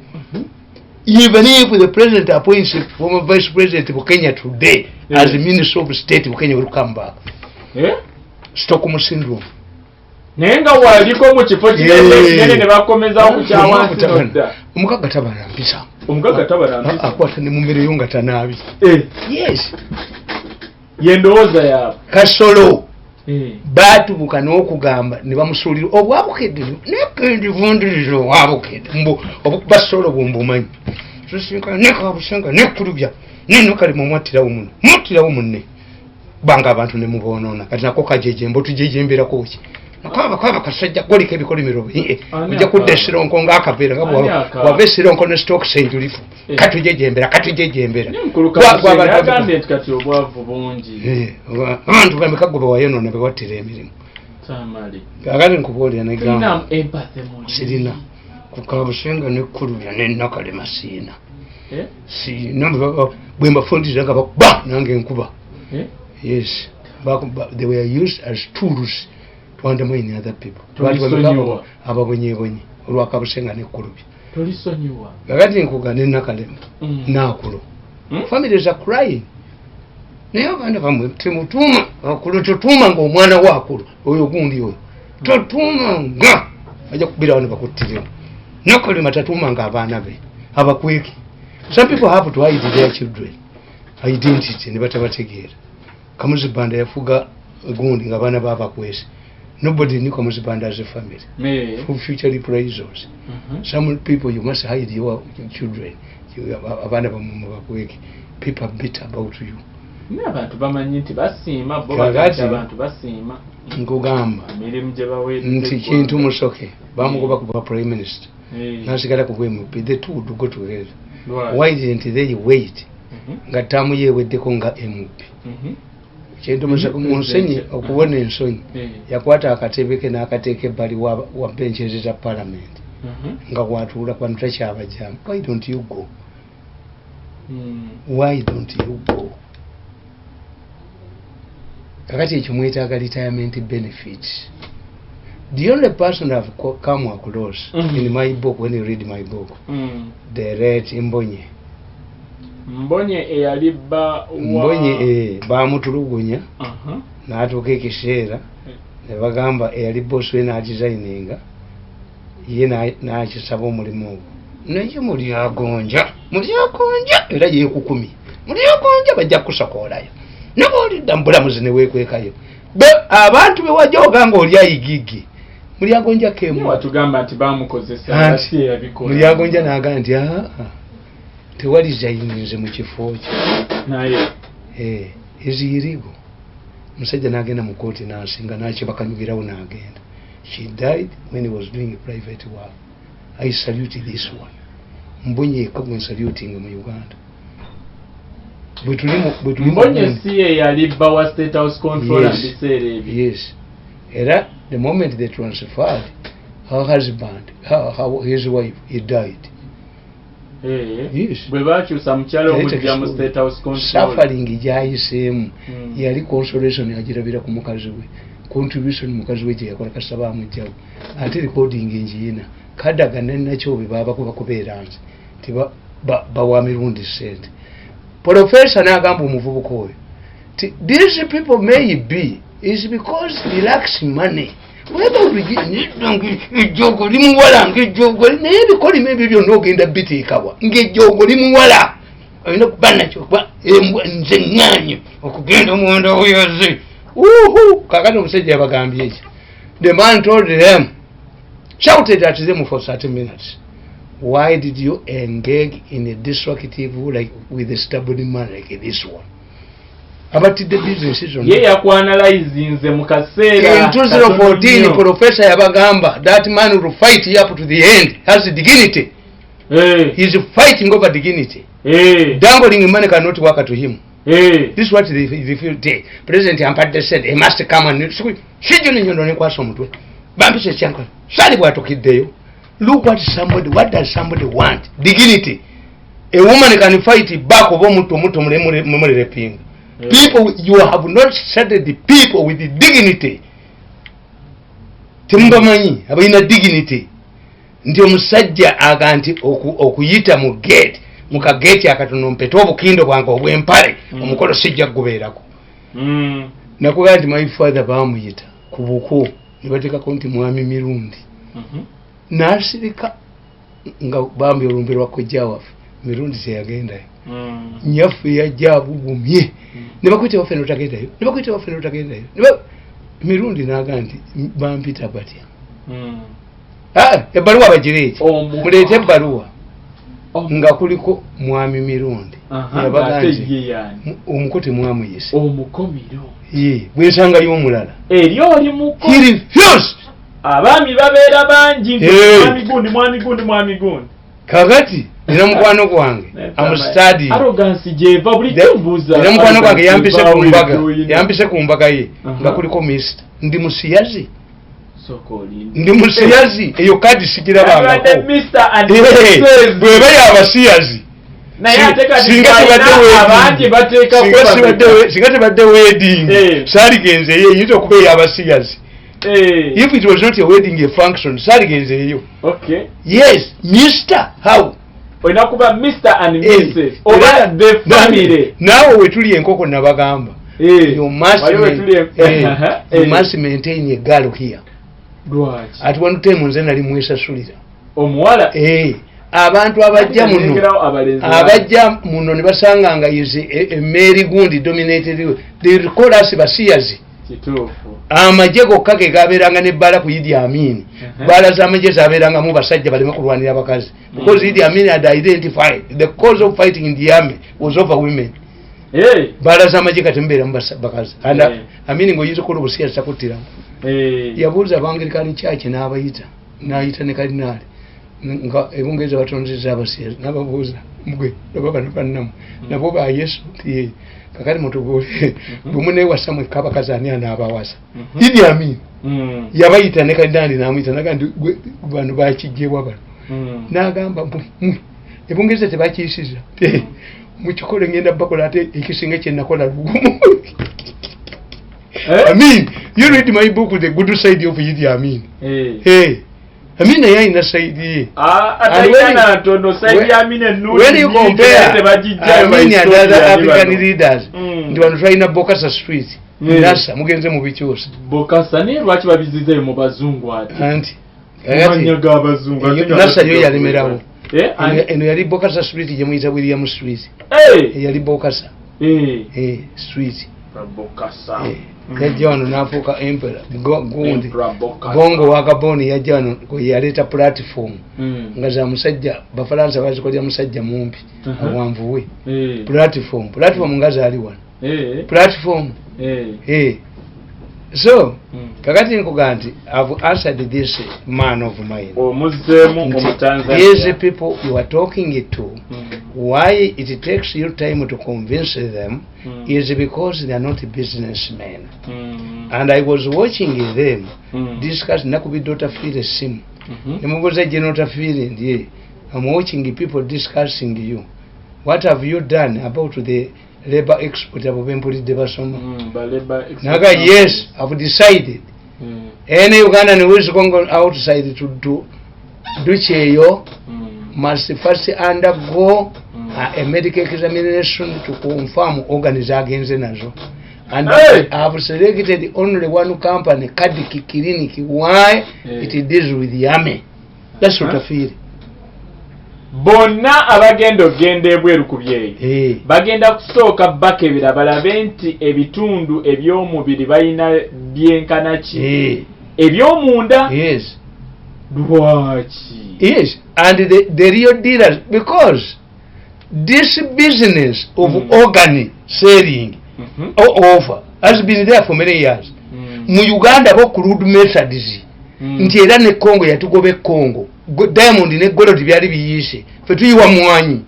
Even if the president appoints former vice president of Kenya today as the minister of state of Kenya will come back. Stockholm syndrome. Naye nga waliko mu kifo kinene ne bakomezawo ku kyawansi nodda. Omugagga tabala mpisa. Omugagga tabala mpisa. Akwata ne mu mmere yo nga tanaabi. Yes. Ye ndowooza yaabwe. Kasolo. Baatubuka n'okugamba ne bamusuulira obwabukedde nekendivundiriza obwabukedde mbu obukubasolo bwombumanyi. Tusinka ne Kabusenga ne Kulubya ne Nakalema omwattirawo muno muttirawo munne kubanga abantu ne muboonoona kati nako kajejemba otujejemberako ki? Akaba kasajja goliko ebikolimiro ojja kudda esironko ng'akaveera nga wava esironko ne stokes enjulifu katujejembera katujejembera. Yagambye nti kati obwavu bungi. Abantu bameka gwe bawayonoona be wattira emirimu. Kakati nkubuulira negamba sirina ku Kabusenga ne Kulubya ne Nakalema siina. Siina bwe mbafundiriza nga bakuba nange nkuba. Yes, they were used as tools to undermine other people. Ababonyebonye olwa Kabusenga ne Kulubya. Tolisonyiwa. Kakati nkuga ne Nakalema n'Akulo. Families are crying. Naye abaana bamwe temutuuma Akulo, totuuma ng'omwana wa Akulo oyo gundi oyo totuumanga ajja kubira wano bakuttirewo. Nakalema tatuumanga abaana be abakweke. Some people have to hide their children identity ne batabategeera. Kamuzibanda yafuga gundi ng'abaana b'abakwese. Nobody knew Kamuzibanda as a family. For future reprisals. Some people you must hide your children. Abaana bamwe bakweke. People are bitter about you. Naye abantu bamanyi nti basiima bo bagamba abantu basiima. Nkugamba emirimu gye baweereza nti Kintu Musoke bamugoba ku bwa prime minister. N'asigala ku bwa MP. The two would go together. Why didn't they wait? Nga ttaamu ye eweddeko nga MP. Kintu Musoke mu nsenyi okuwona ensonyi yakwata akatebe ke n'akateeka ebbali wa benches za parliament nga watuula kwano takyabajjamu. Why don't you go? Why don't you go? Kakati ekyo mwetaaga retirement benefits. The only person I've come across in my book, when you read my book, the late Mbonye. Mbonye eyali bba wa Mbonye bamutulugunya n'atuuka ekiseera Ne bagamba eyali boss we n'aresigninga, ye n'akisaba omulimu ogwo. Naye Mulyagonja, Mulyagonja era yeekukumi. Mulyagonja bajja kukusokoolayo, naba olidda mu bulamuzi ne weekwekayo. Abantu be wajja oganga oli ayigigi, Mulyagonja kemu. Watugamba nti bamukozesa. Anti, si yabikola. Mulyagonja n'agamba nti aa, tewali zayinze mu kifo kyo. Naye Ezirigo omusajja n'agenda mu kooti n'asinga, n'akibakanyugirawo n'agenda. She died when he was doing private work. I salute this one. Mbonye yekka gwe nsaluting mu Uganda bwe tuli mu Mbonye gundi. Si ye yali bba wa State House controller mu Yes. biseera ebyo? Yes, era the moment they transferred her husband, his wife, he died. Yes. Bwe bakyusa mukyalo Naye omujja mu tekisuubira. State House controller. Suffering gyayiseemu, yali consolation agirabira ku mukazi we, contribution mukazi we gye yakola kasaba amugjawo. Ate recording ngiina Kadaga nenakyobe babakuba kubeera nze nti bawa Mirundi sente. Profesa n'agamba omuvubuka oyo ti these people may be is because he lacks money. Ejjogo limuwala ngaejjogo, naye ebikolimo ebyo byonna ogenda biteekabwa ngaejjogo limuwala, olina okuba nakyo kuba embwa nze ŋŋaanye okugenda munda obuyozi uhu. Kakati omusajja yabagambye eki? The man told them, shouted at them for 30 minutes, "Why did you engage in a destructive, like with a stubborn man like this one?" Abatidde business zonna. Ye yakuanalyzinze mu kaseera In 2014 professor yabagamba that man will fight up to the end, has dignity. He is fighting over dignity. Dangling money cannot work to him. This is what they feel. Day president ampadde sente, he must come and sijjo nenyondo nenkwasa omutwe bampisa ekyankola sali bwatukiddeyo. Look what somebody, what does somebody want? Dignity. A woman can fight back oba omutto omutto mumurepinga. People, you have not started the people with the dignity. Temubamanyi abalina dignity nti omusajja aga nti okuyita mu gate, mu kageti akatono, mpete obukindo bwange obwempale. Omukolo sijja kugubeerako. Nakugaa nti my father bamuyita ku buko ne bateekako nti Mwami Mirundi. N'asirika nga bambi olumbe lwa kojja waffe Mirundi teyagendayo. Nyaffe yajja abugumye ne bakwita waffe notagendayo, ne bakwita waffe notagendayo. Mirundi n'agaa nti bampita batya? Ah, ebbaluwa bagireeti. Muleete ebbaluwa nga kuliko Mwami Mirundi. Yabaga Ng'ate nti ye yani? Omuko temwamuyise. Omuko Mirundi. Ye bwensangayo omulala. Eri oli muko. He refused. Abaami babeera bangi nti mwami gundi, mwami gundi, mwami gundi. Kakati nina mukwano gwange amustadi. Arrogance gyeva bulijjo mbuuza. Nina mukwano gwange yampise ku mbaga, Arrogance. yampise ku mbaga ye nga kuliko mister. Ndi musiyazi. Sooka olinde. Ndi musiyazi, eyo kadi sigirabangako. Yabadde Mr. and Mrs. Bweba yabasiyazi. Naye ate kati Singa balina tebadde abangi wedding. bateekako Singa bameka. singa tebadde wedding, saaligenzeeyo, eyinza okuba eyabasiyazi. If it was not a wedding, a function, saaligenzeeyo. Yes, Mr. How? Olina kuba Mr. and Mrs. oba the family. Naawe wetuli enkoko nabagamba, you must Waliwo wetuli you must maintain a girl here. Lwaki? At one time nze nali mwesasulira. Omuwala. Abantu abajja muno, Nengerawo abalenzi. abajja muno ne basanga nga is emmeeri gundi dominated, they call us basiyazi. Kituufu. Amagye gokka ge gabeeranga nebbaala ku Idi Amin. Bbaala z'amagye zabeerangamu basajja baleme kulwanira abakazi, because Idi Amin had identified the cause of fighting in the army was over women. Bbaala z'amagye kati mubeeramu bakazi and Amin ng'oyinza okukola obusiyazi takuttiramu. Yabuuza Abangilikani church n'abayita, n'ayita ne kalinaali nga ebungereza batonzeza abasiyazi, n'ababuuza, mgwe nabo bano bannamu nabo ba Yesu nti ye kakati mutubuulire, bwe muneewasa mwekka abakazi ani anaabawasa? Idi Amin yabayita ne kalinaali n'amuyita naga nti gwe bano bakijjebwa bano. N'agamba mbu mmwe ebungereza tebakiyisiza, mukikole ngenda bakola ate ekisinga kyenakola lugumu. Amin, you read my book, The Good Side of Idi Amin. Hey, Amin naye alina side ye. Ah, And atalina ntono side ya Amin ennungi when you nyingi, compare naye tebagijjayo Amin and ba other historian African bano. leaders, nti wano twalina Bokasa Street. Nasa mugenze mu bikyusa. Bokasa naye lwaki babizizeeyo mu bazungu ate? Anti Amannya g'abazungu ate nga Nasa yo yalemerawo. Eh, Eno yali Bokasa Street gye muyita William Street. Yali Bokasa Street. Bokasa. Yajja wano n'afuuka emperor. Gundi. Emperor Bokasa. Bongo wa Gabon yajja wano yaleeta platform nga za musajja, Bafalansa bazikolera musajja mumpi awanvuwe. Platform nga zaali wano. Platform. So kakati nkuga nti I've answered this man of mine. Omuzzeemu Nti, Omutanzania. these people you are talking to, why it takes you time to convince them is because they are not businessmen. And I was watching them discuss. Nakubidde Otafiire essimu, nemubuuza, "General Otafiire," nti, "I'm watching people discussing you. What have you done about the labor export?" Abo bempulidde basoma. Ba labor export Naga, "Yes, I've decided any Ugandan who is going outside to do kyeyo must first undergo a medical examination to confirm organs agenze nazo. And Hey! I have selected only one company, Kadiki Clinic. Why?" Hey. "It deals with the army." That's what Huh? I feel. Bonna abagenda okgenda ebweru ku byeyo Hey. bagenda kusooka bakebera balabe nti ebitundu eby'omubiri balina byenkana ki Hey. eby'omunda. Yes. Lwaki? Yes. And the real dealers, because this business of organ selling or offer has been there for many years. Mu Uganda bo crude methods nti era ne Congo yatugoba e Congo. Diamond ne gold byali biyiise, fe tuyiwa mwanyi.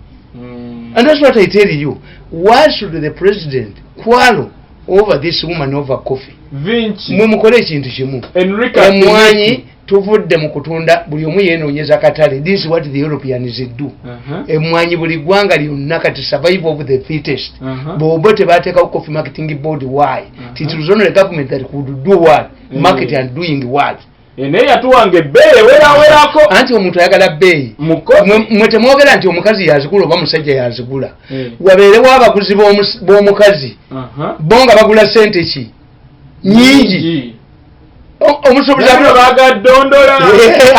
And that's what I tell you. Why should the president quarrel over this woman over coffee? Vinci. Mwe mukole ekintu kimu. Enrica. Emwanyi tuvudde mu kutunda, buli omu yeenoonyeza katale. This is what the Europeans do. Emwanyi buli ggwanga lyonna kati survival of the fittest. Bw'oba tebateekawo coffee marketing board, why? It was only the government that could do what? Market and doing what? Naye yatuwanga ebbeeyi ewerawerako. Anti omuntu ayagala bbeeyi. Mukofi. Mwe temwogera nti omukazi yazigula oba musajja yazigula. Wabeerewo abaguzi b'omukazi, bo nga bagula sente ki nyingi. Omusuubuzi Nabino bagadondola.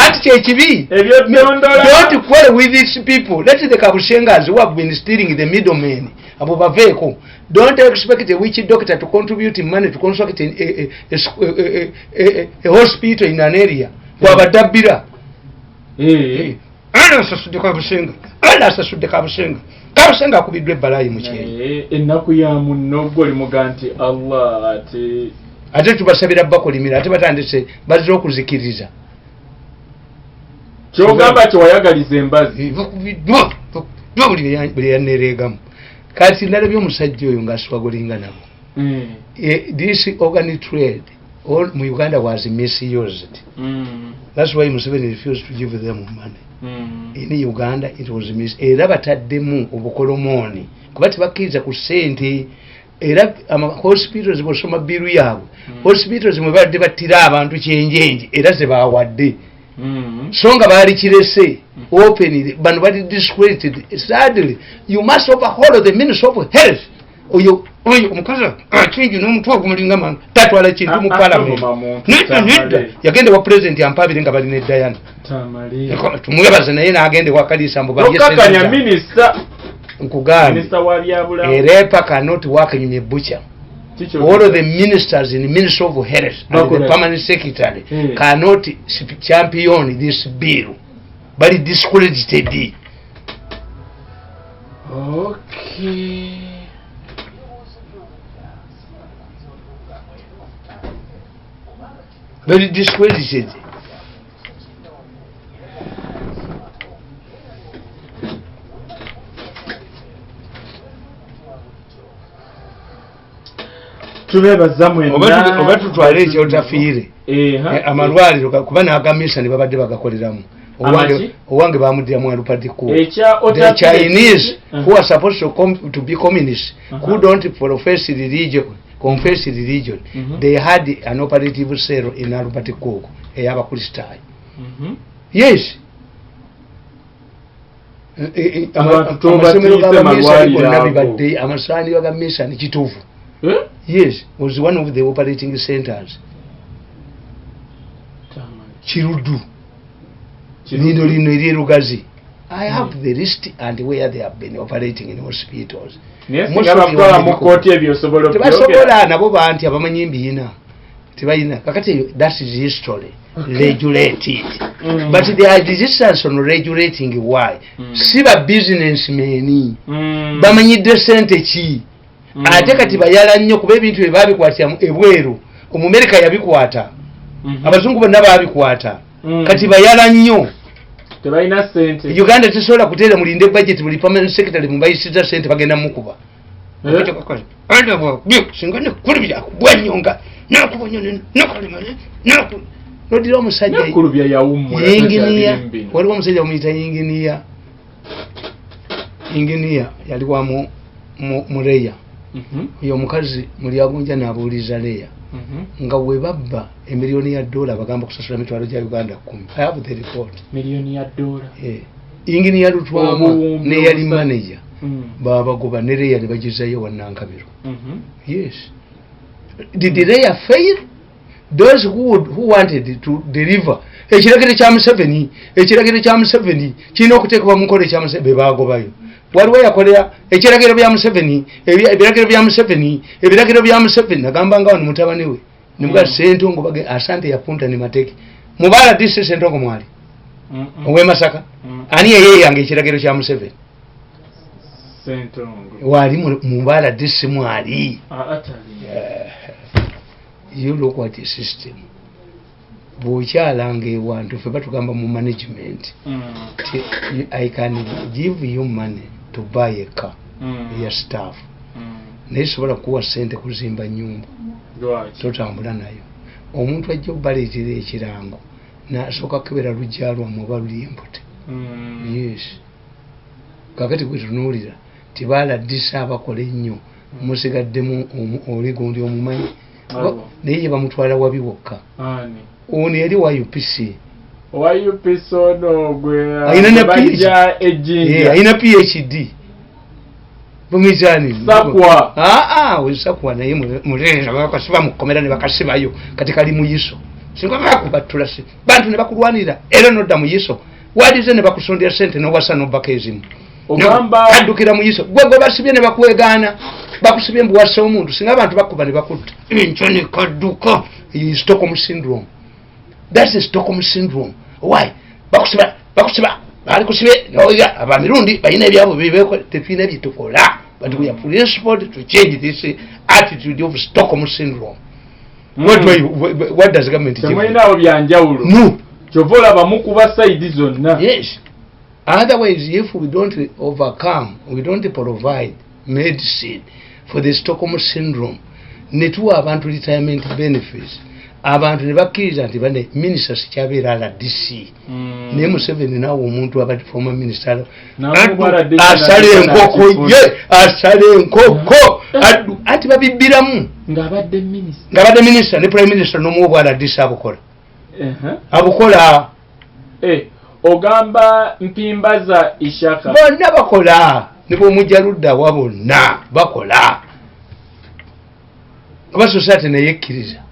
Anti kyekibi. Ebyodondola. Don't quarrel with these people. Let the Kabushengas who have been stealing, the middlemen, abo baveeko. Don't expect a witch doctor to contribute money to construct a hospital in an area bwabadabbira. Ana asasudde Kabusenga, ana asasudde Kabusenga, Kabusenga akubiddwa ebbalayi mu kyeyo. Naye ennaku ya munno gwe olimuga nti Allah ate. Ate tubasabira bakolimira, ate batandise bazira okuzikiriza. Kyogamba kyewayagaliza embazi. Bakubiddwa bakubiddwa buli yanereegamu. Kati nalabye omusajja oyo ng'aswagulinga nabo. This organ trade all mu Uganda was misused. That's why Museveni refused to give them money. In Uganda it was mis era bataddemu obukolomooni kuba tebakkiriza ku ssente. Era hospitals bwosoma biru yaabwe, hospitals mwe badde battira abantu kyenjenje era ze bawadde, so nga baali kirese openly. Bano bali discredited. Sadly, you must overhaul the Minister of Health. Oyo omukazi akingi n'omutwe ogumulinga mangu tatwala kintu mu Ah, ah, parliament. tovuma muntu, Nedda, Tamale. nedda, yagenda wa president ampabire nga bali ne Diana. Tamale. Tumwebaze naye n'agenda ewa Kalisa mbu balye Tokakanya sente zaabwe. minisita. Nkugambye, Minisita wa byabulamu. a leper cannot work in a butcher. Kikyo- All of the ministers in the Ministry of Health and the Bakola. permanent secretary cannot champion this bill. Bali discredited. Okay. Bali discredited. Tubebaza mwenna. Oba tutwale ekyotafiire. Eh, ha? Amalwaliro kuba n'agamisa ne babadde bagakoleramu. Owange Amaki? owange bamuddiramu alupadiko. Ekya The Otafiire. Chinese who are supposed to be communists, who don't profess religion, confess religion, they had an operative cell in Albert Cook ey'abakristaayo. Yes. Abantu Amasomero tobatiise g'abamisani malwaliro gonna ago. bibadde amasaaniro ga misani kituufu. Eh? Yes, was one of the operating centers. Kiruddu. Lino lino eri Lugazi. I have the list and where they have been operating in hospitals. Naye singa bakutwala mu kkooti ebyo osobola obyogera? Tebasobola, nabo banti abamanyi mbiina tebalina. Kakati that is history. Regulate it. But there is resistance on regulating. Why? Si ba businessmen. Bamanyidde sente ki? Ate kati bayala nnyo kuba ebintu bye babikwatira ebweru. Omumerika yabikwata. Abazungu bonna babikwata. Kati bayala nnyo. Tebalina sente. Uganda tesobola kuteera mulinde budget, buli permanent secretary mubayisiza sente bagenda mukuba. Singa nekulubya akubwa nnyo nga nakuba nnyo nakalema nodira omusajja Nekulubya yawummula yinginiya. 20 bino. Waliwo omusajja bamuyita yinginiya. Yinginiya yali wa mu Leya. Oyo omukazi Mulyagonja n'abuuliza Leya. Nga we babba emiliyoni ya dola bagamba kusasula mitwalo gya Uganda 10. I have the report. Miliyoni ya dola. Yinginiya Lutwama Obuwumbi ne yali obusa- manager. Babagoba ne Leya ne bagizayo wa Nankabirwa. Yes. Did the Leya fail? Those who wanted to deliver ekiragiro kya Museveni, ekiragiro kya Museveni kirina okuteekebwa mu nkola ekya Museveni, be baagobayo. Waliwo yakolera ekiragiro bya Museveni, ebiragiro bya Museveni, ebiragiro bya Museveni, nagamba nga wano mutabani we. Nimuga Ssentongo asante yapunta ni mateke. Mubala DC Ssentongo mwali. Ow'e Masaka. Ani yeeyanga ekiragiro kya Museveni? Ssentongo. Wali Mubala DC mwali. Atali. You look at the system. Bw'okyalanga ewantu ffe batugamba mu management ti, I can give you money to buy a car ya staff. Naye sobola kuwa ssente kuzimba nnyumba. Lwaki? Totambula nayo. Omuntu ajja obbaleetera ekirango n'asooka kukebera luggya lwammwe oba luli empute. Yes. Kaakati gwe tunuulira tibaladdisa abakola ennyo musigaddemu oli gundi omumanyi. Awo. Naye ye bamutwala wabi wokka. Ani? Ono yali wa UPC. Owa UPC ono gwe Alina ne bajja PhD. ejjinja. Alina PhD. Bumizani. Sakwa. We Sakwa naye muleera bakasiba mu kkomera ne bakasibayo kati kali mu yiso. Singa bakubattula si. Bantu ne bakulwanira era nodda mu yiso. Walize ne bakusondera ssente n'owasa n'obbako ezimu. Ogamba Kaddukira mu yiso. Gwe gwe basibye ne bakwegaana. Bakusibye mbu wassa omuntu. Singa abantu bakuba ne bakutta. Enkya ne kadduka. Eyo Stockholm syndrome. That's the Stockholm syndrome. Why? Bakusiba, bakusiba. Bali kusibye, oya, abamirundi balina ebyabwe byebekola, tetulina bye tukola. But we are principled to change this attitude of Stockholm syndrome. What do you, what does government give? Temulinawo byanjawulo. No. Kyova olaba mukuba sayidi zonna. Yes. Otherwise, if we don't overcome, we don't provide medicine for the Stockholm syndrome, ne tuwa abantu retirement benefits, abantu ne bakkiriza nti bane minisita sikyabeera RDC. Naye Museveni naawe omuntu abadde former minister N'amuwa RDC asala enkoko n'akifuna. ye asala enkoko anti babibbiramu. Ng'abadde minisita. Ng'abadde minisita ne prime minister n'omuwa obwa RDC abukola. Abukola. Ogamba Mpimbaza Ishaka. Bonna bakola. Ne bw'omujja ludda wa bonna bakola. Kuba society naye ekkiriza.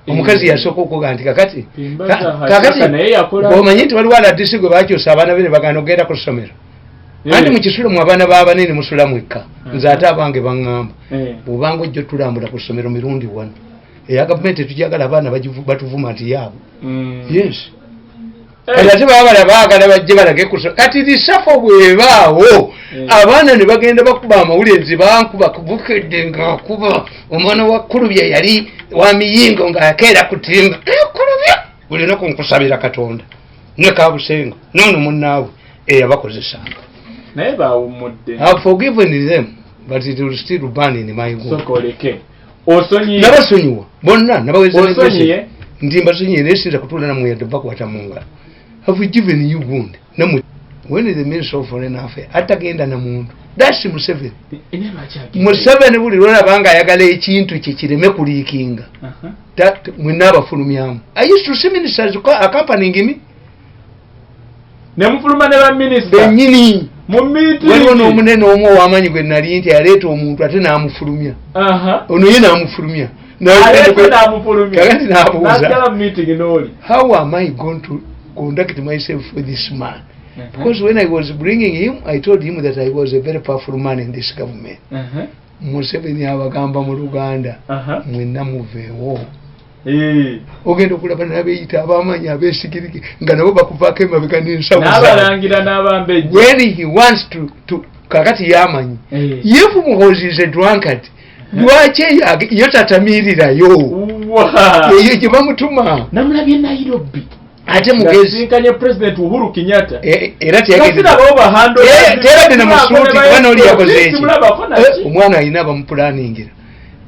Omukazi yasooka okuga nti kakati, Mpimbaza kakati Hashaka naye yakola. Bw'omanyi nti waliwo RDC gwe bakyusa abaana be ne bagaana okugenda ku ssomero. Anti mu kisulo mu abaana b'abanene musula mwekka. Nze ate abange baŋŋamba. Bw'obanga ojja otulambula ku ssomero mirundi wano. Eya gavumenti tetujagala abaana batuvuma nti yaabwe. Yes. Kati ate baba balaba baagala bajje balage ku ssomero. Kati lisafo bw'ebaawo, abaana ne bagenda bakuba amawulire nti bankuba kubukedde ng'akuba omwana wa Kulubya yali wa miyingo ng'akeera kutimba. Kulubya! Buli lunaku nkusabira Katonda. Ne Kabusenga, n'ono munnaawe eyabakozesanga. Naye baawummudde. I have forgiven them, but it will still burn in my gut. Sooka oleke. Osonyiye. Nabasonyiwa bonna, nabaweza ne Osonyiye? blessing. Ndi mbasonyiye naye siyinza kutuula nammwe yadde bakwata mu ngalo. Have we given you wound? Nammwe. When the Minister of Foreign Affairs atagenda na muntu. That's Museveni. Museveni buli lw'olaba ng'ayagala ekintu kye kireme kuliikinga. Mwenna abafulumyamu. I used to see ministers accompanying me. Ne mufuluma ne ba minisita. Bennyini. Mu meeting. Waliwo n'omunene omu ow'amaanyi gwe nali nti yaleeta omuntu ate n'amufulumya. Ono ye n'amufulumya. Aleeta n'amufulumya. Kakati n'abuuza. N'asigala mu meeting n'oli. How am I going to conduct myself with this man? Because when I was bringing him, I told him that I was a very powerful man in this government. Museveni abagamba mu Luganda, mwenna muveewo. Ogenda okulaba n'abeeyita ab'amaanyi abeesigirike nga nabo bakuvaako emabega n'ensawo zaabwe. N'abalangira n'abambejja. When he wants to kakati yamanyi. If Muhoozi is a drunkard, lwaki yo tatamirirayo? Eyo gye bamutuma. Namulabye Nairobi. Ate mugezi. Yasisinkanye President Uhuru Kenyatta. Era Kasi nabo bahando. Teyabadde na musuuti kuba n'oli yakoze eki. Simulabako naki. Omwana alina abamupulaningira.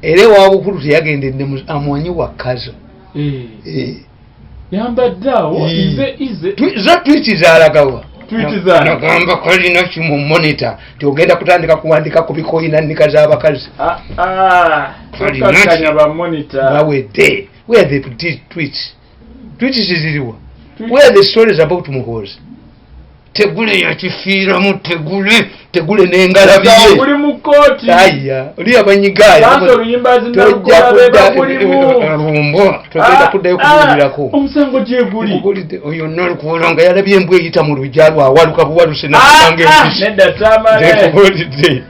Era ewa Bukulu teyagendedde amuwanyi wa Kazo. Yambadde awo, ize, ize. Zo tweet zaalagawa. Tweet zaala. Nagamba kalina kimu monitor nti ogenda kutandika kuwandika ku bikoyina nnika z'abakazi. Kalina Tukakkanya ba monitor. Bawedde. Where are the tweets? Tweets ziriwa? Tweets. Where are the stories about Muhoozi? Tegule yakifiiramu, tegule, tegule n'engalabi ye. Guli mu kkooti. Aya, oli abanyigaaya. Banza oluyimba Tojja zinalukola be kudda- bagulimu. Lumbo, togenda kuddayo kubuulirako. Omusango gye guli. Ogulidde, oyo nalukoola nga yalabye embwa eyita mu luggya lwe, awaluka buwaluse n'akutanga empisi. Nedda tamale. Nkubuulidde.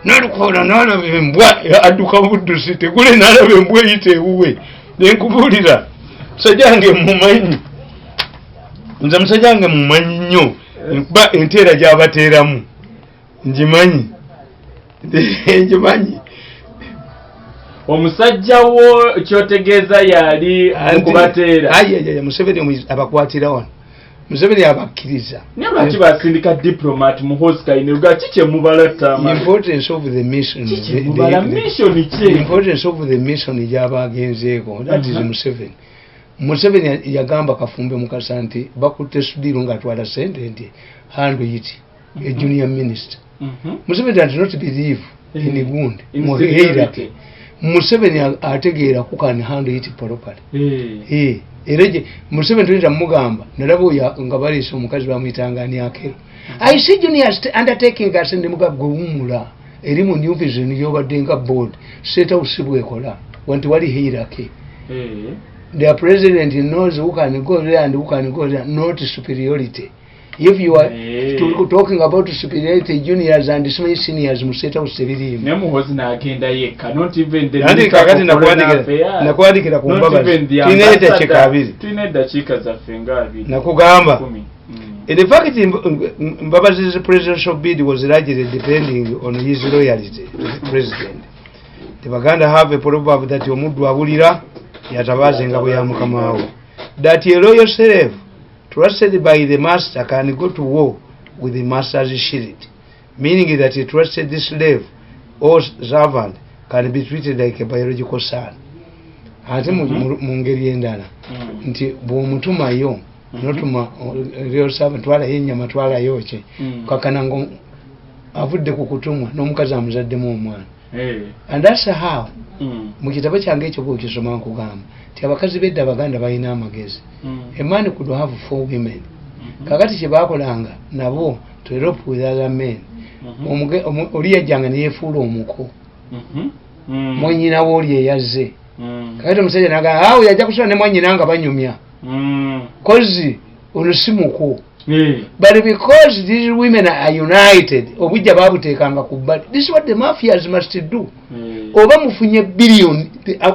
Nalukoola n'alaba embwa, adduka buddusi, tegule n'alaba embwa eyita ewuwe. Ne nkubuulira, musajja wange mmumanyi. Nze musajja wange mmumanyi nnyo. Nkuba enteera gy'abateeramu. Ngimanyi. Ngimanyi. Omusajja wo kyotegeeza yali okubateera. Ayi, ayi, ayi, Museveni abakwatira wano. Museveni abakkiriza. Naye lwaki basindika diplomat Muhoozi Kainerugaba? Ki kye mubala Tamale? The importance of the mission. Ki kye mubala? Mission ki? The importance of the mission gy'aba agenzeeko. That is Museveni. Museveni yagamba Kafumbe Mukasa nti bakutte Sudhir ng'atwala ssente nti handle it, a junior minister. Museveni does not believe in gundi, In mu security. hierarchy. Museveni ategeera who can handle it properly. Era Museveni tuyinza mugamba, nalaba oyo nga baleese omukazi bamuyitanga ani Akero. I see junior undertaking us ne mugamba gwe wummula. Eri mu New Vision y'obadde nga board, State House bw'ekola, wanti wali hierarchy. The president knows who can go there and who can go there, not superiority. If you are talking about superiority, juniors and small seniors mu State House tebiriimu. Ne Muhoozi n'agenda yekka, not even the Nandi minister kakati for foreign affairs. nakuwandikira ku Not Mbabazi. even the Tulina eddakiika ambassador. abiri. Tulina eddakiika zaffe nga abiri. Nakugamba. Kumi. In fact, Mbabazi's presidential bid was largely depending on his loyalty to the president. The Baganda have a proverb that omuddu abulira yatabaaza engabo ya mukama we. That a loyal slave trusted by the master can go to war with the master's shield, meaning that a trusted slave or servant can be treated like a biological son. Ate mu ngeri endala, nti bw'omutumayo, n'otuma loyal servant, twalayo ennyama, twalayo ki, kakana ngo avudde ku kutumwa n'omukazi amuzaddemu omwana. And that's how, mu kitabo kyange ekyo bw'okisoma nkugamba nti abakazi b'edda Abaganda balina amagezi. A man could have 4 women. Kakati kye baakolanga nabo to elope with other men. Oli yajjanga ne yeefuula omuko. Mwannyina we oli eyazze. Kakati omusajja n'agamba, awo yajja kusula ne mwannyina nga banyumya. Kozi ono si muko. But because these women are united, obujja babuteekanga ku bbali. This is what the mafias must do. Oba mufunye billion,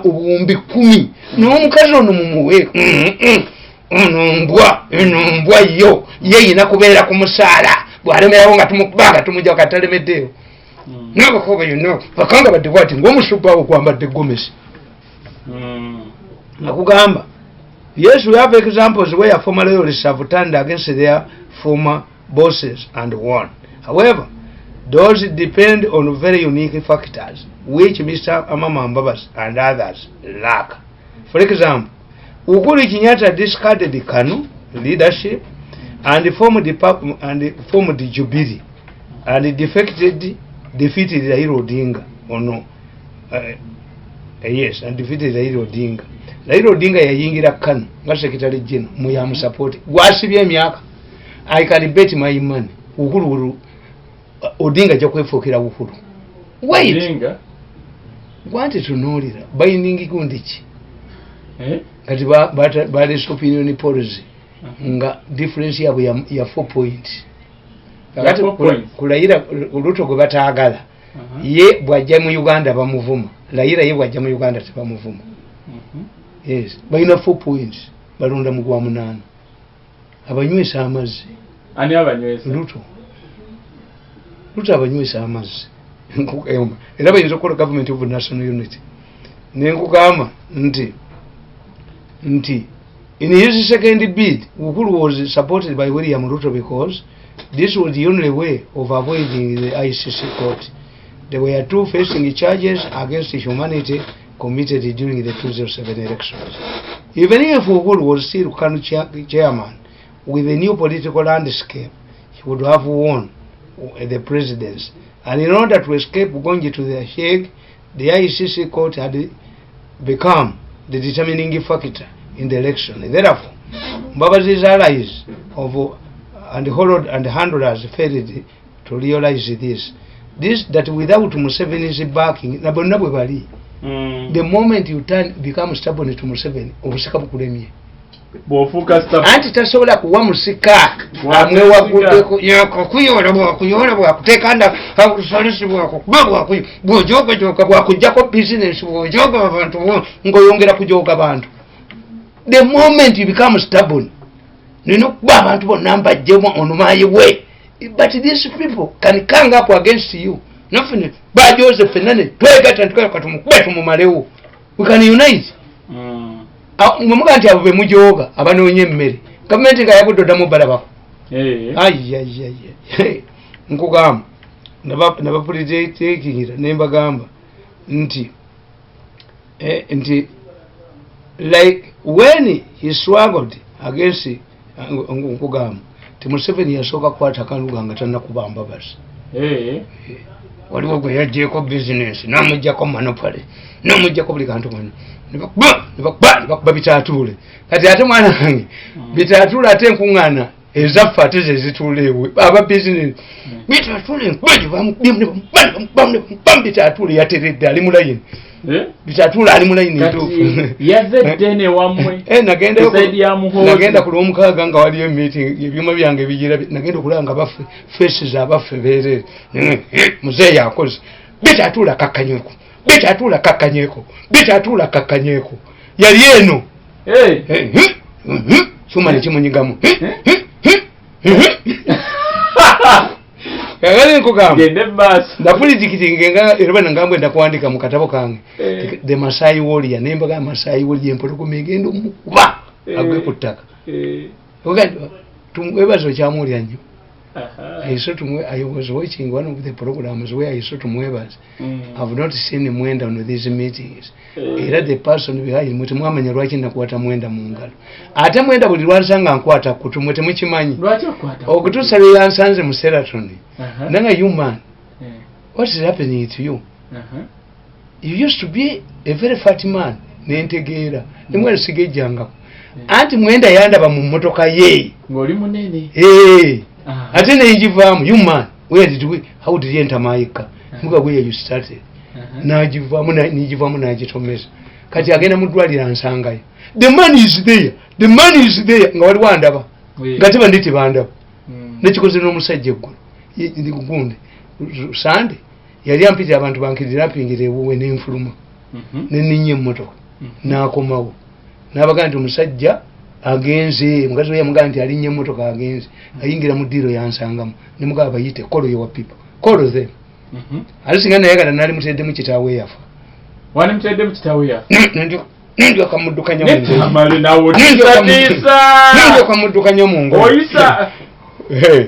obuwumbi 10, n'omukazi ono mumuwe. Ono mbwa, eno mbwa yo, ye yina kubeera ku musaala. Bw'alemerawo nga tumukuba nga tumugya katalemeddeyo. N'abakoba yonna, bakanga badde bw'ati ng'omusumba awo kwambadde gomesi. Nakugamba. Yes, we have examples where former loyalists have turned against their former bosses and won. However, those depend on very unique factors, which Mr. Amama Mbabazi and others lack. For example, Uhuru Kenyatta discarded the KANU leadership and formed the Jubilee and defeated Raila Odinga. Oh no. Yes, and defeated Raila Odinga. Raila Odinga yayingira KANU nga Secretary General mu yamusupport. Gwasibye emyaka. I can bet my money. Uhuru Odinga ajja kwefuukira Uhuru. Wait. Odinga? Gwanti tunuulira binding gundi ki? Eh? Kati baleese opinion polls nga difference yabwe ya 4 points. Kakati Ya 4 points. Kulayira Ruto gwe bataagala. Ye bw'ajja mu Uganda bamuvuma. Layira ye bw'ajja mu Uganda tebamuvuma. Yes, balina 4 points. Balonda mu gwa 8. Abanywesa amazzi. Ani abanywesa? Ruto. Ruto abanywesa amazzi. Nkugamba. Era bayinza okukola government of national unity. Ne nkugamba nti in his second bid, Uhuru was supported by William Ruto because this was the only way of avoiding the ICC court. There were two facing charges against humanity committed during the 2007 elections. Even if Uhuru was still KANU chairman, with the new political landscape, he would have won the presidency. And in order to escape going to the Hague, the ICC court had become the determining factor in the election. Therefore, Mbabazi's allies of and Holod and handlers failed to realize this. This that without Museveni's backing, na bonna bwe bali. The moment you turn become stubborn to Museveni, obusika bukulemye. Bw'ofuuka stubborn. Anti tasobola kuwa musika. Bw'ateesika. Amwewaguddeko, yakukuyola, bw'akuyola, bw'akuteeka nda, abusolesi bw'akukuba, bw'ojoogajooga, bw'akuggyako business, bw'ojooga abantu, ng'oyongera kujooga abantu. The moment you become stubborn, nina okuba abantu bonna mbaggyemu on my way. But these people can come up against you. Naffe bajoze ffenna ne twegatta nti katumukube tumumalewo. We can unite. Mwe muga nti abo be mujooga abanoonya emmere. Gavumenti nga yagudde oddamu balabako. Ai, ai, ai, ai. Nkugamba, nabapuliteekingira ne mbagamba nti like when he struggled against, nkugamba nti Museveni yasooka kukwata akaluga nga tannakuba Mbabazi. Waliwo gwe yaggyeko business, n'amuggyako monopoly, n'amuggyako buli kantu konna. Ne bakuba, ne bakuba, ne bakuba Bitaatuule. Kati ate mwana wange, Bitaatuule ate enkuŋŋaana ezaffe ate ze zituula ewe, aba business. Bitaatuule enkuba gye bamukubye, ne bamukuba, ne bamukuba, ne bamukuba, Bitaatuule yateredde, ali mu layini. Bitaatuule ali mu layini Kati ntuufu. yazze ddene wammwe. Ku side ya Muhoozi. Nagenda ku Lwomukaaga nga waliyo meeting, ebyuma byange bigira, nagenda okulaba nga baffe, faces abaffe beereere. Muzeeyi akoze. Bitaatuule akakkanyeko. Bitaatuule akakkanyeko. Bitaatuule akakkanyeko. Yali eno. Kyuma ne kimunyigamu. Kakati nkugamba. Gende maaso. Napulitikitinga nga era bano ngambwe ndakuwandika mu katabo kange. The Masai Warrior, ne mbaga Masai Warrior empologoma egenda omukuba agwe ku ttaka. Ogamba, tumwebaze okyamuwulira nnyo. I saw I was watching one of the programs where I saw Tumwebaze. I've not seen Mwenda on these meetings. Era the person behind mwe temwamanya lwaki nakwata Mwenda mu ngalo. Ate Mwenda buli lwansanga nkwata kutu mwe temukimanyi. Lwaki okwata? Okutuusa lwe yansanze mu Sheraton. Nanga you man. What is happening to you? You used to be a very fat man. Nentegeera. Nemwe sigejjangako. Anti Mwenda yandaba mu mmotoka ye. Ng'oli munene. Ate nengivaamu, you man, where did we, how did you enter my car? Muga where you started. N'agivaamu, n'egivaamu n'agitomeza. Kati agenda mu ddwaliro ansangayo. The man is there. The man is there. Nga waliwo andaba. Nga tebandi tebandaba. Nekikoze n'omusajja eggulo. Ye, ndi gundi. Sande. Yali ampitira abantu bankidnappingira ewuwe n'enfuluma. Ne nninnya emmotoka. N'akomawo. N'abaga nti omusajja agenze, mukazi we yamugamba nti alinnya emmotoka agenze. Ayingira mu ddiiro yansangamu. Ne mugamba bayite, call your people. Call them. Ate singa nayagala nali muteddemu kitaawe yafa. Wali muteddemu kitaawe yafa? Nendyoka muddukanya mu ngoye. Tamale nawe Nendyoka otiisatiisa. Nendyoka muddukanya mu ngoye.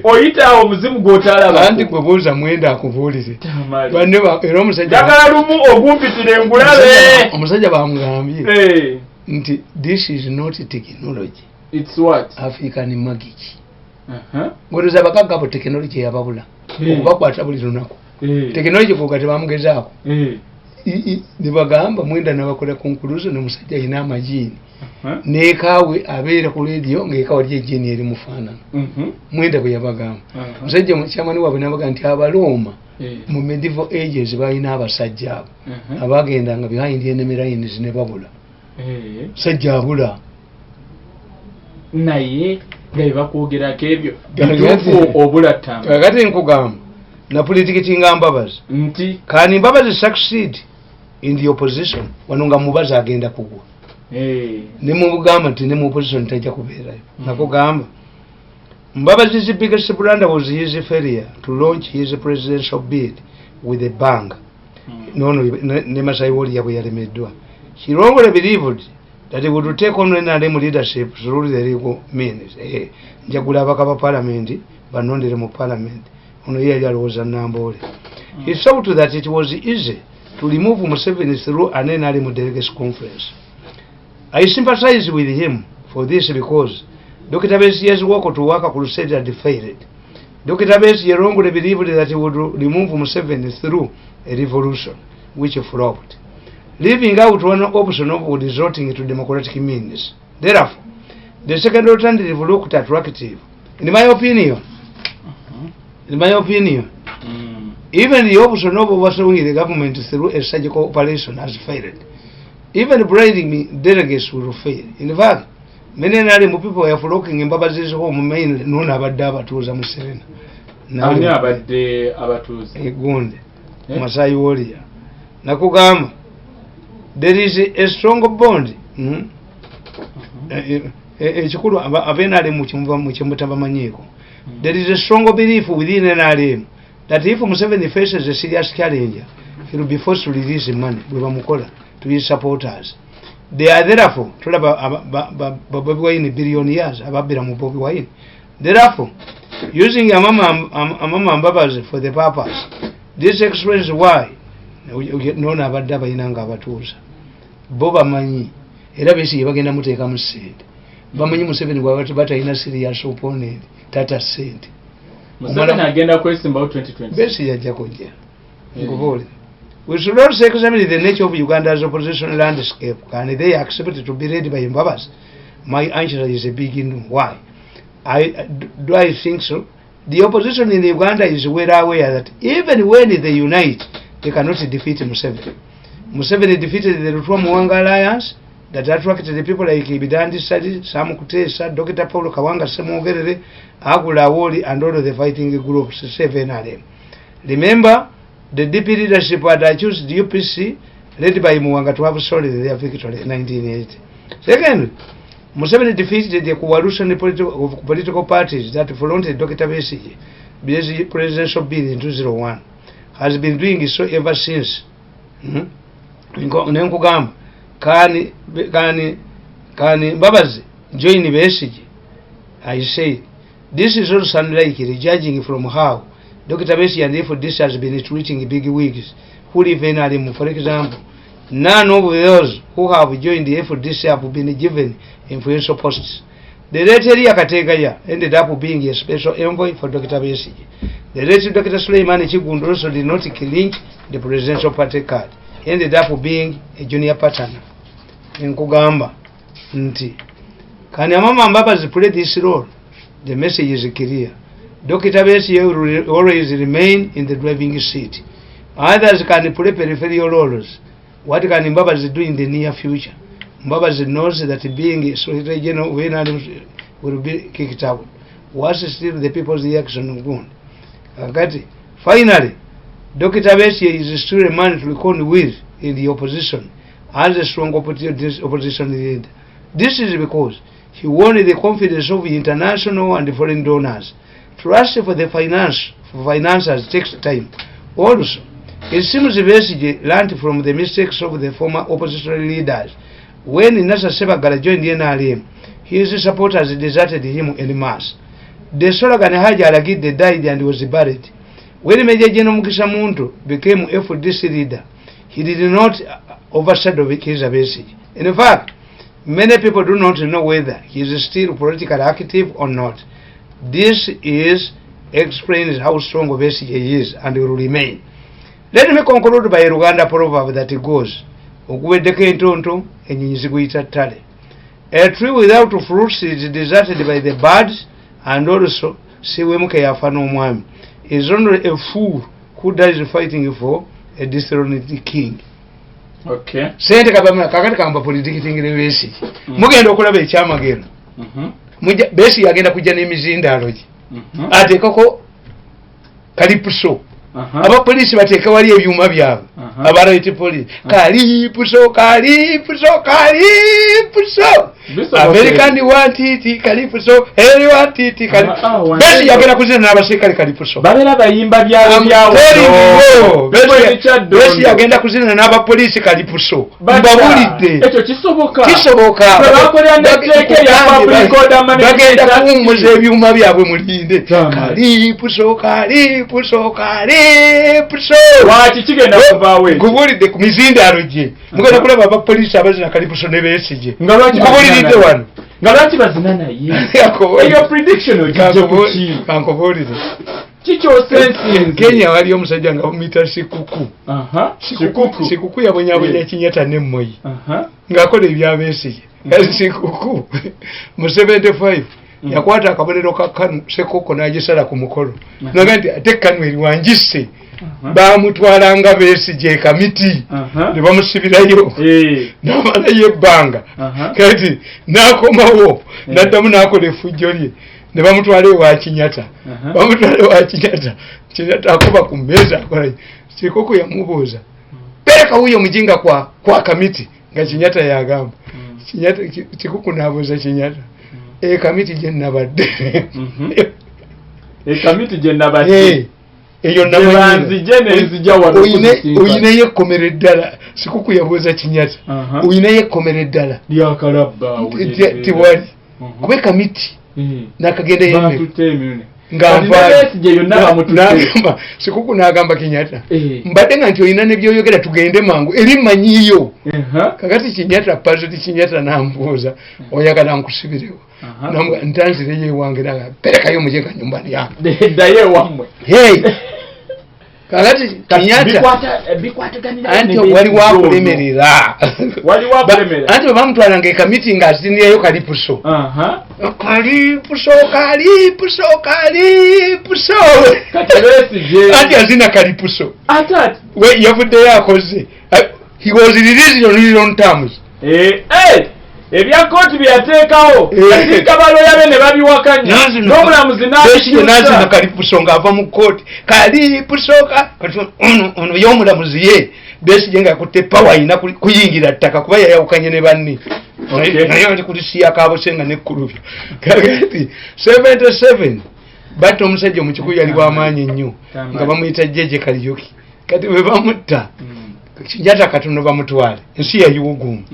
Oyita awo omuzimu gw'otalaba. Anti gwe buuza Mwenda akubuulire. Tamale. Banne era omusajja Njagala lumu ogumpitire ngulabe. Omusajja bamugambye nti this is not technology. It's what? African magic. Ng'olowooza abagagga abo technology yababula. Okubakwata buli lunaku. Technology kuga tebamugezaako. Ne bagamba Mwenda n'abakola conclusion, omusajja alina amajiini. Neekaawe abeera ku radio ng'ekaawa ly'ejjiini erimufaanana. Mwenda bwe yabagamba. Musajja chairman waabwe n'abagamba nti Abalooma mu medieval ages balina abasajja abo abagendanga behind enemy lines ne babula. Musajja abula. Naye nga bebakwogerako ebyo bituufu, obula ttamba. Kakati nkugamba na predictinga Mbabazi nti can Mbabazi succeed in the opposition? Wano nga Mubazi agenda kugwa. Ne mugamba nti ne mu opposition tajja kubeerayo. Nakugamba Mbabazi's biggest blunder was his failure to launch his presidential bid with a bang. Nono ne Masai Warrior bwe yalemeddwa, he wrongly believed that he would take on NRM leadership through the legal means. Njagula abaka ba parliament banondere mu parliament. Ono ye yali alowooza Namboole. He thought that it was easy to remove Museveni through an NRM delegates conference. I sympathize with him for this because Dr. Besigye's work to work crusade had failed. Dr. Besigye wrongly believed that he would remove Museveni through a revolution, which flopped, leaving out one option of resorting to democratic means. Therefore, the second alternative looked attractive. In my opinion, even the option of overthrowing the government through a surgical operation has failed. Even bribing delegates will fail. In fact, many NRM people were flocking Mbabazi's home, mainly nono abadde abatuuza mu Serena. Ani abadde abatuuza? Egundi. Eh? Masai Warrior. Nakugamba there is a strong bond. Ekikulu aba NRM kyemutabamanyiiko. There is a strong belief within NRM that if Museveni faces a serious challenger, he will be forced to release money bwe bamukola to his supporters. They are therefore tulaba Bobi Wine billionaires ababbira mu Bobi Wine, therefore using Amama Mbabazi for the purpose. This explains why nono abadde abalina nga abatuuza bo bamanyi era Besigye bagenda muteekamu ssente. Bamanyi Museveni bwaba batalina serious opponent tata ssente. Museveni agenda kwesimbawo 2020. Besigye ajja kujja. Nkubuulira, we should also examine the nature of Uganda's opposition landscape. Can they accept to be led by Mbabazi? My answer is a big no. Why do I think so? The opposition in Uganda is well aware that even when they unite, they cannot defeat Museveni. Museveni defeated the Lutwa Muwanga Alliance that attracted the people like Bidandi Ssali, Sam Kutesa, Dr. Paul Kawanga Ssemogerere, Agula Awori, and all of the fighting groups, seven of them. Remember, the DP leadership had accused the UPC, led by Muwanga, to have stolen their victory in 1980. Second, Museveni defeated the coalition of political parties that fronted Dr. Besigye, Besigye presidential bid in 2001, has been doing so ever since. Nenkugamba can Mbabazi join Besigye? I say this is also unlikely, judging from how Dr. Besigye and FDC has been treating big wigs who live in NRM. For example, none of those who have joined the FDC have been given influential posts. The late Eriya Kategaya ended up being a special envoy for Dr. Besigye. The late Dr. Suleiman Kiggundu also did not clinch the presidential party card. He ended up being a junior partner. Nkugamba nti can Amama Mbabazi play this role? The message is clear. Dr. Besigye will always remain in the driving seat. Others can play peripheral roles. What can Mbabazi do in the near future? Mbabazi knows that being Secretary General of NRM will be kicked out. Worse still, the people's reaction gone. Kakati, finally, Dr. Besigye is still a man to reckon with in the opposition as a strong opposition leader. This is because he won the confidence of international and foreign donors. Trust for the finance for financiers takes time. Also, it seems Besigye learned from the mistakes of the former opposition leaders. When Nasser Sebagala joined the NRM, his supporters deserted him en masse. The slogan Haji Alagidde died and was buried. When Major General Mugisha Muntu became FDC leader, he did not overshadow Kizza Besigye. In fact, many people do not know whether he is still politically active or not. This is explains how strong Besigye is and will remain. Let me conclude by a Luganda proverb that goes, oguweddeko entonto ennyonyi ziguyita ttale. A tree without fruits is deserted by the birds, and also siwemuke yafa n'omwami is only a fool who dies fighting for a dethroned king. Okay. Sente kabamala kakati kamba predicting Besigye. Mugenda okulaba ekyamagero. Besigye agenda kujja n'emizindaalo gye. Ateekako kalipuso. Abapoliisi bateeke wali ebyuma byabwe. Aba riot police. Kalipuso, kalipuso, kalipuso. American want it, kalipuso, every want it, Besigye agenda kuzina n'abasirikale kalipuso. Babeera bayimba byalo byawo. Besigye agenda kuzina n'abapoliisi kalipuso. Mbabulidde. Ekyo kisoboka. Kisoboka. Bagenda kuwummuza ebyuma byabwe mulinde. Kalipuso, kalipuso, kalipuso. Lwaki kigenda kuvaawo ekyo? Nkubulidde ku mizindaalo gye. Mugenda kulaba abapoliisi abazina kalipuso ne Besigye. Nkubuliridde wano. Nga lwaki bazina naye? Eyo prediction ogijje ku ki? Kankubuulire. Kikyosensinze. Kenya waliyo omusajja nga bamuyita Sikuku. Sikuku yabonyabonya Kenyatta ne Moi. Ng'akola ebya Besigye. Kati Sikuku mu 75 yakwata akabonero ka KANU Sekoko n'agisala ku mukolo. Naga nti ate KANU eri wangisse. Bamutwalanga Besigye kamiti ne bamusibirayo n'amalayo ebbanga. Kati n'akomawo n'addamu n'akola effujjo lye ne bamutwala ewa Kenyatta. Bamutwala ewa Kenyatta, Kenyatta akuba ku mmeeza akola Sekoko yamubuuza pereka huyo mjinga kwa kamiti, nga Kenyatta yagamba. Kenyatta Kikuku n'abuuza Kenyatta kamiti gye nabadde. Kamiti gye nabadde. Eyo namanyi oyinayo ekkomero eddala. Sikuku yabuuza Kenyatta oyinayo ekkomero eddala tiwali kuba kamiti nakagenda ngamba Sikuku n'agamba Kenyatta mbadde nga nti olina nebyoyogera tugende mangu eri mmanyiyo. Kakati Kenyatta President Kenyatta n'ambuuza oyagala nkusibirewo ntanzireyo ewange perekayo mujinga nyumbani yange ddayo ewammwe. Kakati Kenyatta anti waliwo akulemerera, anti bwe bamutwalanga ekamiti ng'azinirayo kalipuso. Kalipuso, kalipuso, kalipuso. Anti azina kalipuso yavuddeyo akoze. He was released on his own terms. Ebya kooti bye yateekawo katika baloya be ne babiwakanya n'omulamuzi n'azina kalipuso ng'ava mu kooti kalipuso. Ono y'omulamuzi ye Besigye nga yakutte power ayina kuyingira ttaka kuba yayawukanye ne banne naye ali kulisiya kabusenga nekkulubyo. Kakati 77 batta omusajja omukikuyu yali w'amaanyi nnyo nga bamuyita Jeje Kariuki. Kati bwe bamutta Kenyatta katono bamutwale ensi yayiwugumu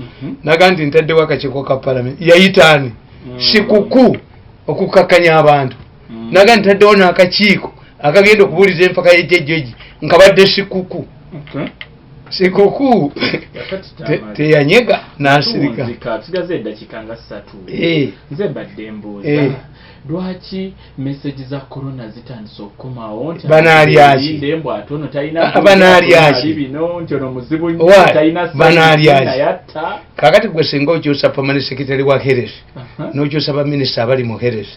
naga nti ntaddewo akakiiko ka palamenti yayitaani Sikuku okukakkanya abantu naga ntaddewo n'akakiiko akagenda okubuuliza empaka y'ejjejjogi nkabadde Sikuku. Sikuku teyanyega n'asirika. Tusigaze eddakiika nga 3. Nze mbadde mbuuza lwaki message za corona zitandise okukomawo nti banaalyaki mbw ate ono talina banaalyaki bino nti ono muzibu nnyo talina banaalyaki. Kakati gwe singa okyusa permanent secretary wa health n'okyusa baminisita abali mu health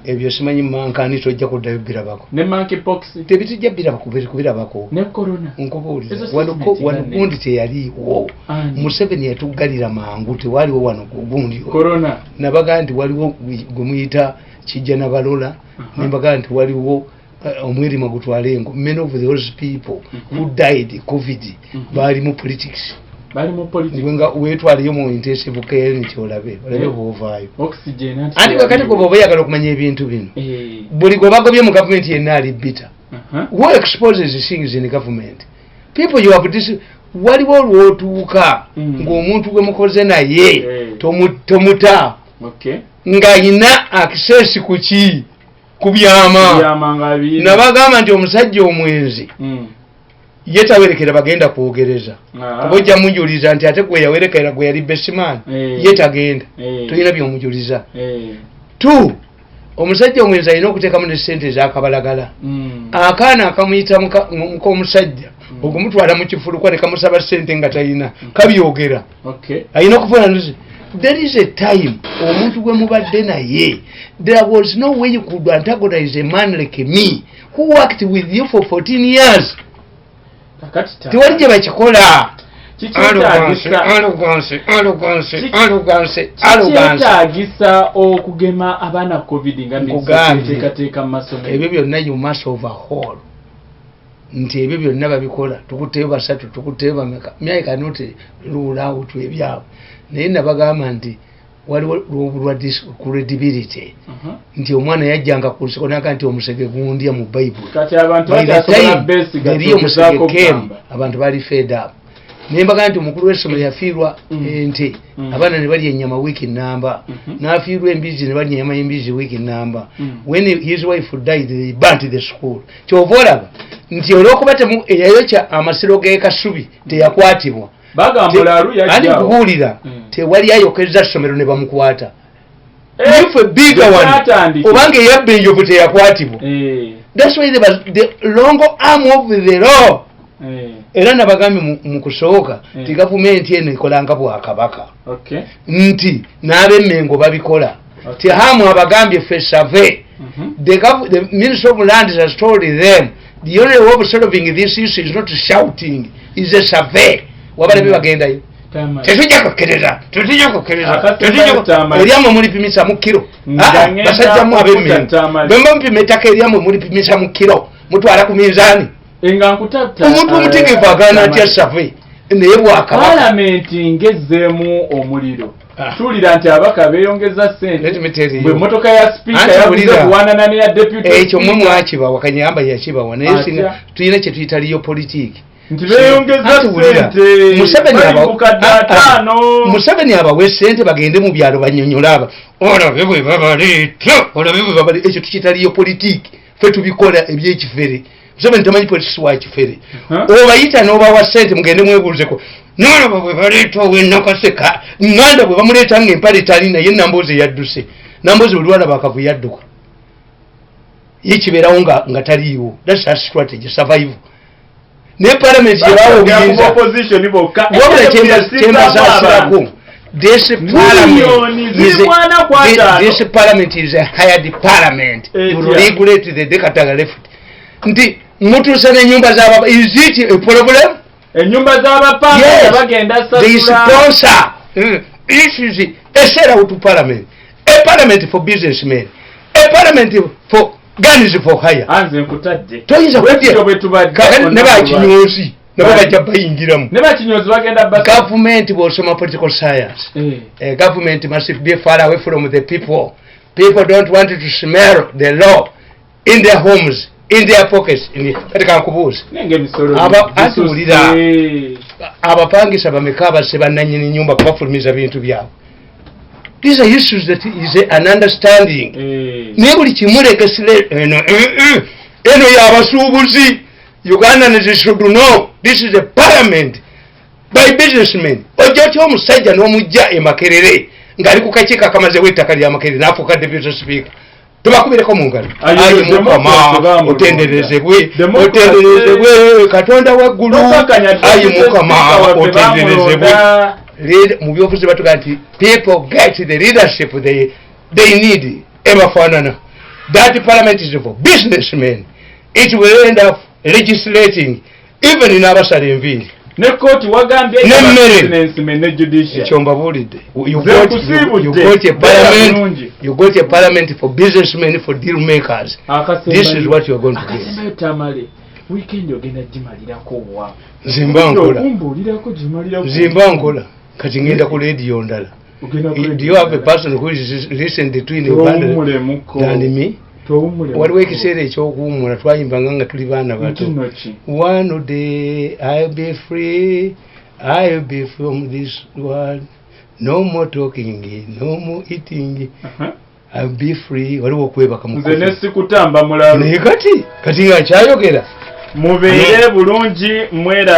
ebyo simanyi mankani tojja kuddayo birabako ne monkeypox tebitujja birabako ne corona. Nkubuulira wano gundi teyaliiwo. Museveni yatuggalira mangu tewaliwo wano gundi corona. Nabaga nti waliwo gwe muyita Kijja Nabalola nembaga nti waliwo omwirima gutwala engo. Many of those people who died COVID bali mu politics. Bali mu politics. Nga weetwaleyo mu intensive care nti olabe bw'ovaayo. Oxygen anti kakati gwe bw'oba oyagala okumanya ebintu bino buli gwe bagobye mu gavumenti yenna ali bitter. Who exposes things in government? People you have this waliwo olwotuuka ng'omuntu gwe mukoze naye tomuta ng'ayina access ku ki ku byama. Nabagamba nti omusajja omwenzi ye tawerekera bagenda kwogereza kuba ojja mujuliza nti ate gwe yawerekera gwe yali besimaani ye tagenda tolina byomujuliza. 2 omusajja omwenzi alina okuteekamu ne ssente ez'akabalagala. Akaana akamuyita muk'omusajja Okumutwala mu kifulukwa ne kamusaba ssente nga talina, kabyogera. Alina okufuna nzi. There is a time omuntu gwe mubadde naye, there was no way you could antagonize a man like me who worked with you for 14 years. Kakati Tewali gye bakikola. Kikyetaagisa Arrogance, arrogance, arrogance, arrogance. Kikyetaagisa okugema abaana COVID nga Nkugambye. teekateeka mu masomero? Ebyo byonna you must overhaul, nti ebyo byonna babikola, tukutteyo basatu, tukutteyo bameka. Me, I cannot rule out ebyabwe, naye nabagamba nti waliwo lwa credibility, nti omwana yajjanga ku nsiko naga nti omusege gundya mu Bayibuli. Kati abantu bakyasobola besiga? Eri omusege came, abantu bali fed up. Naye mbaga nti omukulu w'essomero yafiirwa ente, abaana ne balya ennyama wiiki namba, n'afiirwa embizi, ne balya ennyama y'embizi wiiki namba. When his wife died, they burnt the school. Kyova olaba nti olwokuba temu eyayokya amasiro g'e Kasubi teyakwatibwa. Bagamba Mulalu Ani yajjawo. Nkubuulira, tewali ayokezza ssomero ne bamukwata. Eh, If a bigger one, kyatandikira. obanga eyabba enjovu teyakwatibwa. That's why the long arm of the law. Era nabagambye mu kusooka ti gavumenti eno ekolanga bwakabaka, nti n'ab'Emmengo babikola. Ti hamu abagambye ffe survey, the Minister of Lands has told them the only way of solving this issue is not shouting, is a survey. Wabalabe bagendayo. Tamale. Tetujja kukkiriza, tetujja kukkiriza. Akasembayo Tamale. Eryammwe mulipimisa mu kiro. Nga Ah, ah, ngenda basajjamu ab'Emmengo, okuta Tamale. bwe muba mupima ettaka eryammwe mulipimisa mu kiro, mutwala ku minzaani. Nga nkutatta. Omuntu omutegeevu agaana atya survey? Naye bwakabaka. Paalamenti ngezzeemu omuliro. Ah. Tuwulira nti ababaka beeyongeza Let me tell ssente you. bwe emmotoka ya sipiika Anti yabuze wulira. kuwanana neya deputy Ekyo mwe speaker. mwakibawa, Kanyamba yakibawa, naye Atya? singa tulina kye tuyita real politic. Nti beeyongeza Anti wulira, ssente Museveni bali mu kadde Ah, ah. 50. Museveni abawe sente bagende mu byalo banyonyole aba, olabe bwe babaleeta, olabe bwe babale. Ekyo tukiyita real politic. Ffe tubikola ebyekifere. Museveni tamanyi politics wa kifere. Obayita n'obawa sente, mugende mwebuuzeko, nolaba bwe baleeta ow'enakaseka ŋŋanda, bwe bamuleeta nga empale tali naye. Namboozi yadduse. Namboozi bwe lwalaba akavu yadduka, ye kibeerawo nga taliiwo. That's her strategy, survival. Naye parliament yebawa Bagenda ku obuyinza. opposition bokka. Wabula kyembasaasirako, this parliament Miliyoni is ziri mwana ku ataano. This parliament is a hired parliament. Etya? You regulate the decatag left, nti mutuuse n'ennyumba z'aba. Is it a problem? Ennyumba z'abapanga Yes. bagenda They sasula. sponsor. This is a sell out parliament, a parliament for businessmen, a parliament for guns for hire. Anze nkutadde. Toyinza Bwetutyo kudya bwe tubadde Kakati ne olunaku bakinyoozi nabo Bali. bajja bayingiramu. Ne bakinyozi bagenda basa. Gavumenti, bw'osoma political science, government must be far away from the people. People don't want to smell the law in their homes, in their pockets. Kati kankubuuza, Nenga emisolo Anti wulira. gisusse. Abapangisa bameka abasse bannannyini nyumba kubafulumiza bintu byabwe? These are issues that is an understanding. Naye buli kimu lekesire eno, eno yabasuubuzi. Ugandans should know this is a parliament by businessmen. Ojja otya omusajja n'omujja e Makerere ng'ali ku kakiiko akamazewo ettaka lya Makerere n'afuuka deputy speaker? Tubakubireko mu ngalo. Ayo, Ayi democracy Mukama, bamulonda. otenderezebwe, Democracy. otenderezebwe Katonda waggulu. Tokakanya Ayi deputy Mukama, speaker waffe otenderezebwe. bamulonda. Mu byobufuzi batuga nti people get the leadership they need ebafaanana. That parliament is for businessmen. It will end up legislating even n'abasala enviiri. Ne kooti wagambye N'emmere. businessmen ne judicial. Ekyo mbabuulidde. You Nze nkusiibudde. got a Beera parliament, bulungi. you got a parliament for businessmen, for deal makers. This is what you are going to get. Akasembayo Tamale, weekend ogenda gimalirako wa? Nze mba nkola. Okumbuulirako gimalirako. Nze mba nkola. Kati ngenda ku radio ndala. Ogenda ku Do radio you have a ndala. person who is listened to in Uganda Towummulemu than me? Towummulemu. Waliwo ekiseera ekyokuwummula, twayimbanga nga tuli baana bato. Nti nno ki? One day I'll be free, I'll be from this world, no more talking, no more eating. I'll be free. Waliwo okwebaka mu Nze ne coffee. sikutamba mulalu. Naye kati nga nkyayogera. Mubeere bulungi, mweraba.